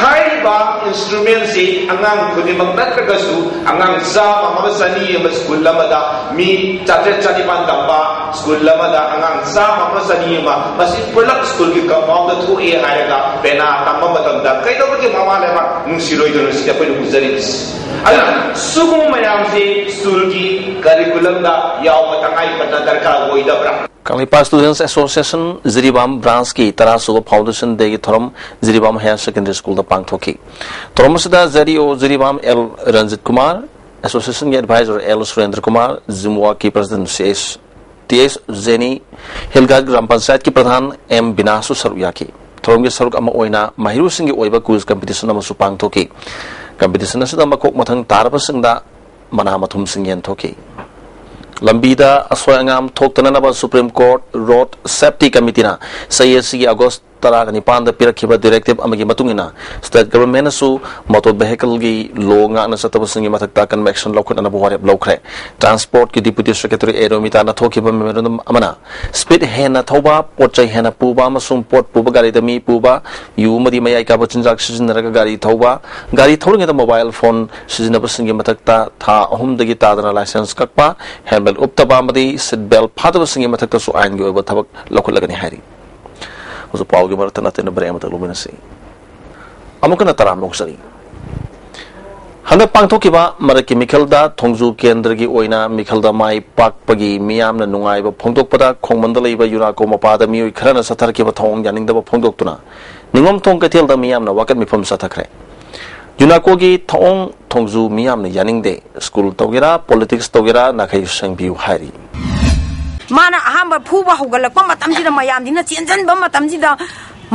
ꯍꯥꯏꯔꯤꯕ ꯏꯟꯁꯇ꯭ꯔꯨꯃꯦꯟꯁꯤ ꯑꯉꯥꯡ ꯈꯨꯗꯤꯡꯃꯛ ꯅꯠꯇ꯭ꯔꯒꯁꯨ ꯑꯉꯥꯡ ꯆꯥꯝꯃ ꯑꯃ ꯆꯅꯤ ꯑꯃ ꯁ꯭ꯀꯨꯜ ꯑꯃꯗ ꯃꯤ ꯆꯥꯇ꯭ꯔꯦꯠ ꯆꯅꯤꯄꯥꯟ ꯇꯝꯕ ꯁ꯭ꯀꯨꯜ ꯑꯃꯗ ꯑꯉꯥꯡ ꯆꯥꯝꯃ ꯑꯃ ꯆꯅꯤ ꯑꯃ ꯃꯁꯤ ꯄꯨꯂꯞ ꯁ꯭ꯀꯨꯜꯒꯤ ꯀꯝꯄꯥꯎꯟꯗ ꯊꯣꯛꯑꯦ ꯍꯥꯏꯔꯒ ꯄꯦꯅꯥ ꯇꯝꯕ ꯃꯇꯝꯗ ꯀꯩꯗꯧꯕꯒꯤ ꯃꯃꯥ ꯂꯩꯕꯥꯛ ꯅꯨꯡꯁꯤꯔꯣꯏꯗꯣꯏꯅꯣ? ꯁꯤꯗꯤ ꯑꯩꯈꯣꯏꯅ ꯎꯖꯔꯤꯕꯁꯤ꯫ ꯑꯗꯨꯅ ꯁꯤꯒꯨꯝꯕ ꯃꯌꯥꯝꯁꯤ ꯁ꯭ꯀꯨꯜꯒꯤ ꯀꯔꯤꯀꯨꯂꯝꯗ ꯌꯥꯎꯕ ꯇꯉꯥꯏ ꯐꯗꯅ ꯗꯔꯀꯥꯔ ꯑꯣꯏꯗꯕ꯭ꯔꯥ? ꯀꯪꯂꯩꯄꯥꯛ ꯁ꯭ꯇꯨꯗꯦꯟꯠꯁ ꯑꯦꯁꯣꯁꯤꯌꯦꯁꯟ ꯖꯤꯔꯤꯕꯥꯝ ꯕ꯭ꯔꯥꯟꯁꯀꯤ ꯇꯔꯥꯁꯨꯕ ꯐꯥꯎꯟꯗꯦꯁꯟ ꯗꯦꯒꯤ ꯊꯧꯔꯝ ꯖꯤꯔꯤꯕꯥꯝ ꯍꯥꯌꯔ ꯁꯦꯀꯦꯟꯗꯔꯤ ꯁ꯭ꯀꯨꯜꯗ ꯄꯥꯡꯊꯣꯛꯈꯤ꯫ ꯊꯧꯔꯝ ꯑꯁꯤꯗ J E O Jiribam L Ranjit Kumar, ꯑꯦꯁꯣꯁꯤꯌꯦꯁꯟꯒꯤ ꯑꯦꯗꯚꯥꯏꯖꯔ ꯑꯦꯜ ꯁꯨꯔꯦꯟꯗ꯭ꯔ ꯀꯨꯃꯥꯔ, ꯖꯤꯝꯋꯥꯛꯀꯤ president C S T S Jeni, Hilghat gram ꯄꯟꯆꯥꯌꯠꯀꯤ ꯄ꯭ꯔꯙꯥꯟ ꯑꯦꯝ ꯕꯤꯅꯥꯁꯁꯨ ꯁꯔꯨꯛ ꯌꯥꯈꯤ꯫ ꯊꯧꯔꯝꯒꯤ ꯁꯔꯨꯛ ꯑꯃ ꯑꯣꯏꯅ ꯃꯍꯩꯔꯣꯏꯁꯤꯡꯒꯤ ꯑꯣꯏꯕ ꯀ꯭ꯋꯤꯖ ꯀꯝꯄꯤꯇꯤꯁꯟ ꯑꯃꯁꯨ ꯄꯥꯡꯊꯣꯛꯈꯤ꯫ ꯀꯝꯄꯤꯇꯤꯁꯟ ꯑꯁꯤꯗ ꯃꯀꯣꯛ ꯃꯊꯪ ꯇꯥꯔꯕꯁꯤꯡꯗ ꯃꯅꯥ ꯃꯊꯨꯝꯁꯤꯡ ꯌꯦꯟꯊꯣꯛꯈꯤ꯫ ꯂꯝꯕꯤꯗ ꯑꯁꯣꯏ ꯑꯉꯥꯝ ꯊꯣꯛꯇꯅꯅꯕ ꯁꯨꯄ꯭ꯔꯤꯝ ꯀꯣꯔꯠ ꯔꯣꯗ ꯁꯦꯐꯇꯤ ꯀꯝꯃꯤꯇꯤꯅ ꯆꯍꯤ ꯑꯁꯤꯒꯤ ꯑꯥꯒꯁ ꯇꯔꯥꯒ ꯅꯤꯄꯥꯟꯗ ꯄꯤꯔꯛꯈꯤꯕ ꯗꯤꯔꯦꯛꯇꯤꯚ ꯑꯃꯒꯤ ꯃꯇꯨꯡ ꯏꯟꯅ, ꯁ꯭ꯇꯦꯠ ꯒꯚꯔꯟꯃꯦꯟꯠꯅꯁꯨ ꯃꯣꯇꯣꯔ ꯚꯦꯍꯤꯀꯜꯒꯤ ꯂꯣ ꯉꯥꯛꯅ ꯆꯠꯇꯕꯁꯤꯡꯒꯤ ꯃꯊꯛꯇ ꯑꯀꯟꯕ ꯑꯦꯛꯁꯟ ꯂꯧꯈꯠꯅꯅꯕ ꯋꯥꯔꯦꯞ ꯂꯧꯈ꯭ꯔꯦ꯫ ꯇ꯭ꯔꯥꯟꯁꯄꯣꯔꯠꯀꯤ ꯗꯤꯄ꯭ꯌꯨꯇꯤ ꯁꯦꯀ꯭ꯔꯦꯇꯔꯤ ꯑꯦ ꯔꯣꯃꯤꯇꯥꯅ ꯊꯣꯛꯈꯤꯕ ꯃꯦꯃꯣꯔꯦꯟꯗꯝ ꯑꯃꯅ, ꯁ꯭ꯄꯤꯗ ꯍꯦꯟꯅ ꯊꯧꯕ, ꯄꯣꯠ ꯆꯩ ꯍꯦꯟꯅ ꯄꯨꯕ ꯑꯃꯁꯨꯡ ꯄꯣꯠ ꯄꯨꯕ ꯒꯥꯔꯤꯗ ꯃꯤ ꯄꯨꯕ, ꯌꯨ ꯑꯃꯗꯤ ꯃꯌꯥꯏ ꯀꯥꯕ ꯆꯤꯟꯖꯥꯛ ꯁꯤꯖꯤꯟꯅꯔꯒ ꯒꯥꯔꯤ ꯊꯧꯕ, ꯒꯥꯔꯤ ꯊꯧꯔꯤꯉꯩꯗ ꯃꯣꯕꯥꯏꯜ ꯐꯣꯟ ꯁꯤꯖꯤꯟꯅꯕꯁꯤꯡꯒꯤ ꯃꯊꯛꯇ ꯊꯥ ꯑꯍꯨꯝꯗꯒꯤ ꯇꯥꯗꯅ ꯂꯥꯏꯁꯦꯟꯁ ꯀꯛꯄ, ꯍꯦꯜꯃꯦꯠ ꯎꯞꯇꯕ ꯑꯃꯗꯤ ꯁꯤꯠ ꯕꯦꯜꯠ ꯐꯥꯗꯕꯁꯤꯡꯒꯤ ꯃꯊꯛꯇꯁꯨ ꯑꯥꯏꯟꯒꯤ ꯑꯣꯏꯕ ꯊꯕꯛ ꯂꯧꯈꯠꯂꯒꯅꯤ ꯍꯥꯏꯔꯤ꯫ ꯍꯧꯖꯤꯛ ꯄꯥꯎꯒꯤ ꯃꯔꯛꯇ ꯅꯠꯇꯅ ꯕ꯭ꯔꯦꯛ ꯑꯃꯇ ꯂꯧꯃꯤꯟꯅꯁꯤ꯫ ꯑꯃꯨꯛ ꯍꯟꯅ ꯇꯔꯥꯝꯅ ꯑꯣꯛꯆꯔꯤ꯫ ꯍꯟꯗꯛ ꯄꯥꯡꯊꯣꯛꯈꯤꯕ ꯃꯔꯛꯀꯤ ꯃꯤꯈꯜꯗ ꯊꯣꯡꯖꯨ ꯀꯦꯟꯗ꯭ꯔꯒꯤ ꯑꯣꯏꯅ ꯃꯤꯈꯜꯗ ꯃꯥꯏ ꯄꯥꯛꯄꯒꯤ ꯃꯤꯌꯥꯝꯅ ꯅꯨꯡꯉꯥꯏꯕ ꯐꯣꯡꯗꯣꯛꯄꯗ ꯈꯣꯡꯃꯟꯗ ꯂꯩꯕ ꯌꯨꯅꯥꯀꯣ ꯃꯄꯥꯗ ꯃꯤꯑꯣꯏ ꯈꯔꯅ ꯆꯠꯊꯔꯛꯈꯤꯕ ꯊꯧꯑꯣꯡ ꯌꯥꯅꯤꯡꯗꯕ ꯐꯣꯡꯗꯣꯛꯇꯨꯅ ꯅꯤꯉꯣꯝꯊꯣꯡ ꯀꯩꯊꯦꯜꯗ ꯃꯤꯌꯥꯝꯅ ꯋꯥꯀꯠ ꯃꯤꯐꯝ ꯆꯠꯊꯈ꯭ꯔꯦ꯫ ꯌꯨꯅꯥꯀꯣꯒꯤ ꯊꯧꯑꯣꯡ ꯊꯣꯡꯖꯨ ꯃꯤꯌꯥꯝꯅ ꯌꯥꯅꯤꯡꯗꯦ꯫ ꯁ꯭ꯀꯨꯜ ꯇꯧꯒꯦꯔꯥ, ꯄꯣꯂꯤꯇꯤꯛꯁ ꯇꯧꯒꯦꯔꯥ, ꯅꯥꯈꯩ ꯁꯦꯡꯕꯤꯌꯨ ꯍꯥꯏꯔꯤ꯫ ꯃꯥꯅ ꯑꯍꯥꯟꯕ ꯐꯨꯕ ꯍꯧꯒꯠꯂꯛꯄ ꯃꯇꯝꯁꯤꯗ, ꯃꯌꯥꯝꯁꯤꯅ ꯆꯦꯟꯁꯤꯟꯕ ꯃꯇꯝꯁꯤꯗ,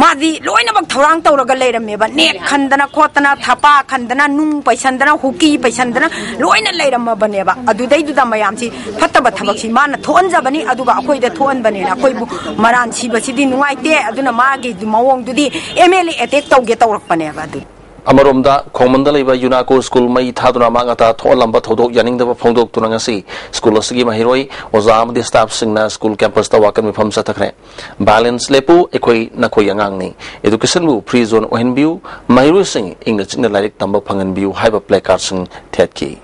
ꯃꯥꯗꯤ ꯂꯣꯏꯅꯃꯛ ꯊꯧꯔꯥꯡ ꯇꯧꯔꯒ ꯂꯩꯔꯝꯃꯦꯕ꯫ ꯅꯦꯠ ꯈꯟꯗꯅ ꯈꯣꯠꯇꯅ, ꯊꯄꯥ ꯈꯟꯗꯅ, ꯅꯨꯡ ꯄꯩꯁꯟꯗꯅ, ꯍꯨꯀꯤ ꯄꯩꯁꯟꯗꯅ ꯂꯣꯏꯅ ꯂꯩꯔꯝꯃꯕꯅꯦꯕ꯫ ꯑꯗꯨꯗꯩꯗꯨꯗ ꯃꯌꯥꯝꯁꯤ ꯐꯠꯇꯕ ꯊꯕꯛꯁꯤ ꯃꯥꯅ ꯊꯣꯛꯍꯟꯖꯕꯅꯤ, ꯑꯗꯨꯒ ꯑꯩꯈꯣꯏꯗ ꯊꯣꯛꯍꯟꯕꯅꯤꯅ ꯑꯩꯈꯣꯏꯕꯨ ꯃꯔꯥꯟ ꯁꯤꯕꯁꯤꯗꯤ ꯅꯨꯡꯉꯥꯏꯇꯦ꯫ ꯑꯗꯨꯅ ꯃꯥꯒꯤ ꯃꯑꯣꯡꯗꯨꯗꯤ ꯑꯦꯝ ꯑꯦꯜ ꯑꯦ ꯑꯦꯇꯦꯛ ꯇꯧꯒꯦ ꯇꯧꯔꯛꯄꯅꯦꯕ꯫ ꯑꯗꯨ ꯑꯃꯔꯣꯝꯗ, ꯈꯣꯡꯃꯟꯗ ꯂꯩꯕ ꯌꯨꯅꯥꯀꯣ ꯁ꯭ꯀꯨꯜ ꯃꯩ ꯊꯥꯗꯨꯅ ꯑꯃꯥꯡ ꯑꯇꯥ ꯊꯣꯛꯍꯜꯂꯝꯕ ꯊꯧꯗꯣꯛ ꯌꯥꯅꯤꯡꯗꯕ ꯐꯣꯡꯗꯣꯛꯇꯨꯅ ꯉꯁꯤ ꯁ꯭ꯀꯨꯜ ꯑꯁꯤꯒꯤ ꯃꯍꯩꯔꯣꯏ, ꯑꯣꯖꯥ ꯑꯃꯗꯤ ꯁ꯭ꯇꯥꯐꯁꯤꯡꯅ ꯁ꯭ꯀꯨꯜ ꯀꯦꯝꯄꯁꯇ ꯋꯥꯀꯠ ꯃꯤꯐꯝ ꯆꯠꯊꯈ꯭ꯔꯦ꯫ ꯚꯥꯏꯂꯦꯟꯁ ꯂꯦꯞꯄꯨ, ꯑꯩꯈꯣꯏ ꯅꯈꯣꯏ ꯑꯉꯥꯡꯅꯤ꯫ ꯑꯦꯗꯨꯀꯦꯁꯟꯕꯨ ꯐ꯭ꯔꯤ ꯖꯣꯟ ꯑꯣꯏꯍꯟꯕꯤꯌꯨ, ꯃꯍꯩꯔꯣꯏꯁꯤꯡ ꯏꯪꯅ ꯆꯤꯛꯅ ꯂꯥꯏꯔꯤꯛ ꯇꯝꯕ ꯐꯪꯍꯟꯕꯤꯌꯨ ꯍꯥꯏꯕ ꯄ꯭ꯂꯦꯀꯥꯔꯗꯁꯤꯡ ꯊꯦꯠꯈꯤ꯫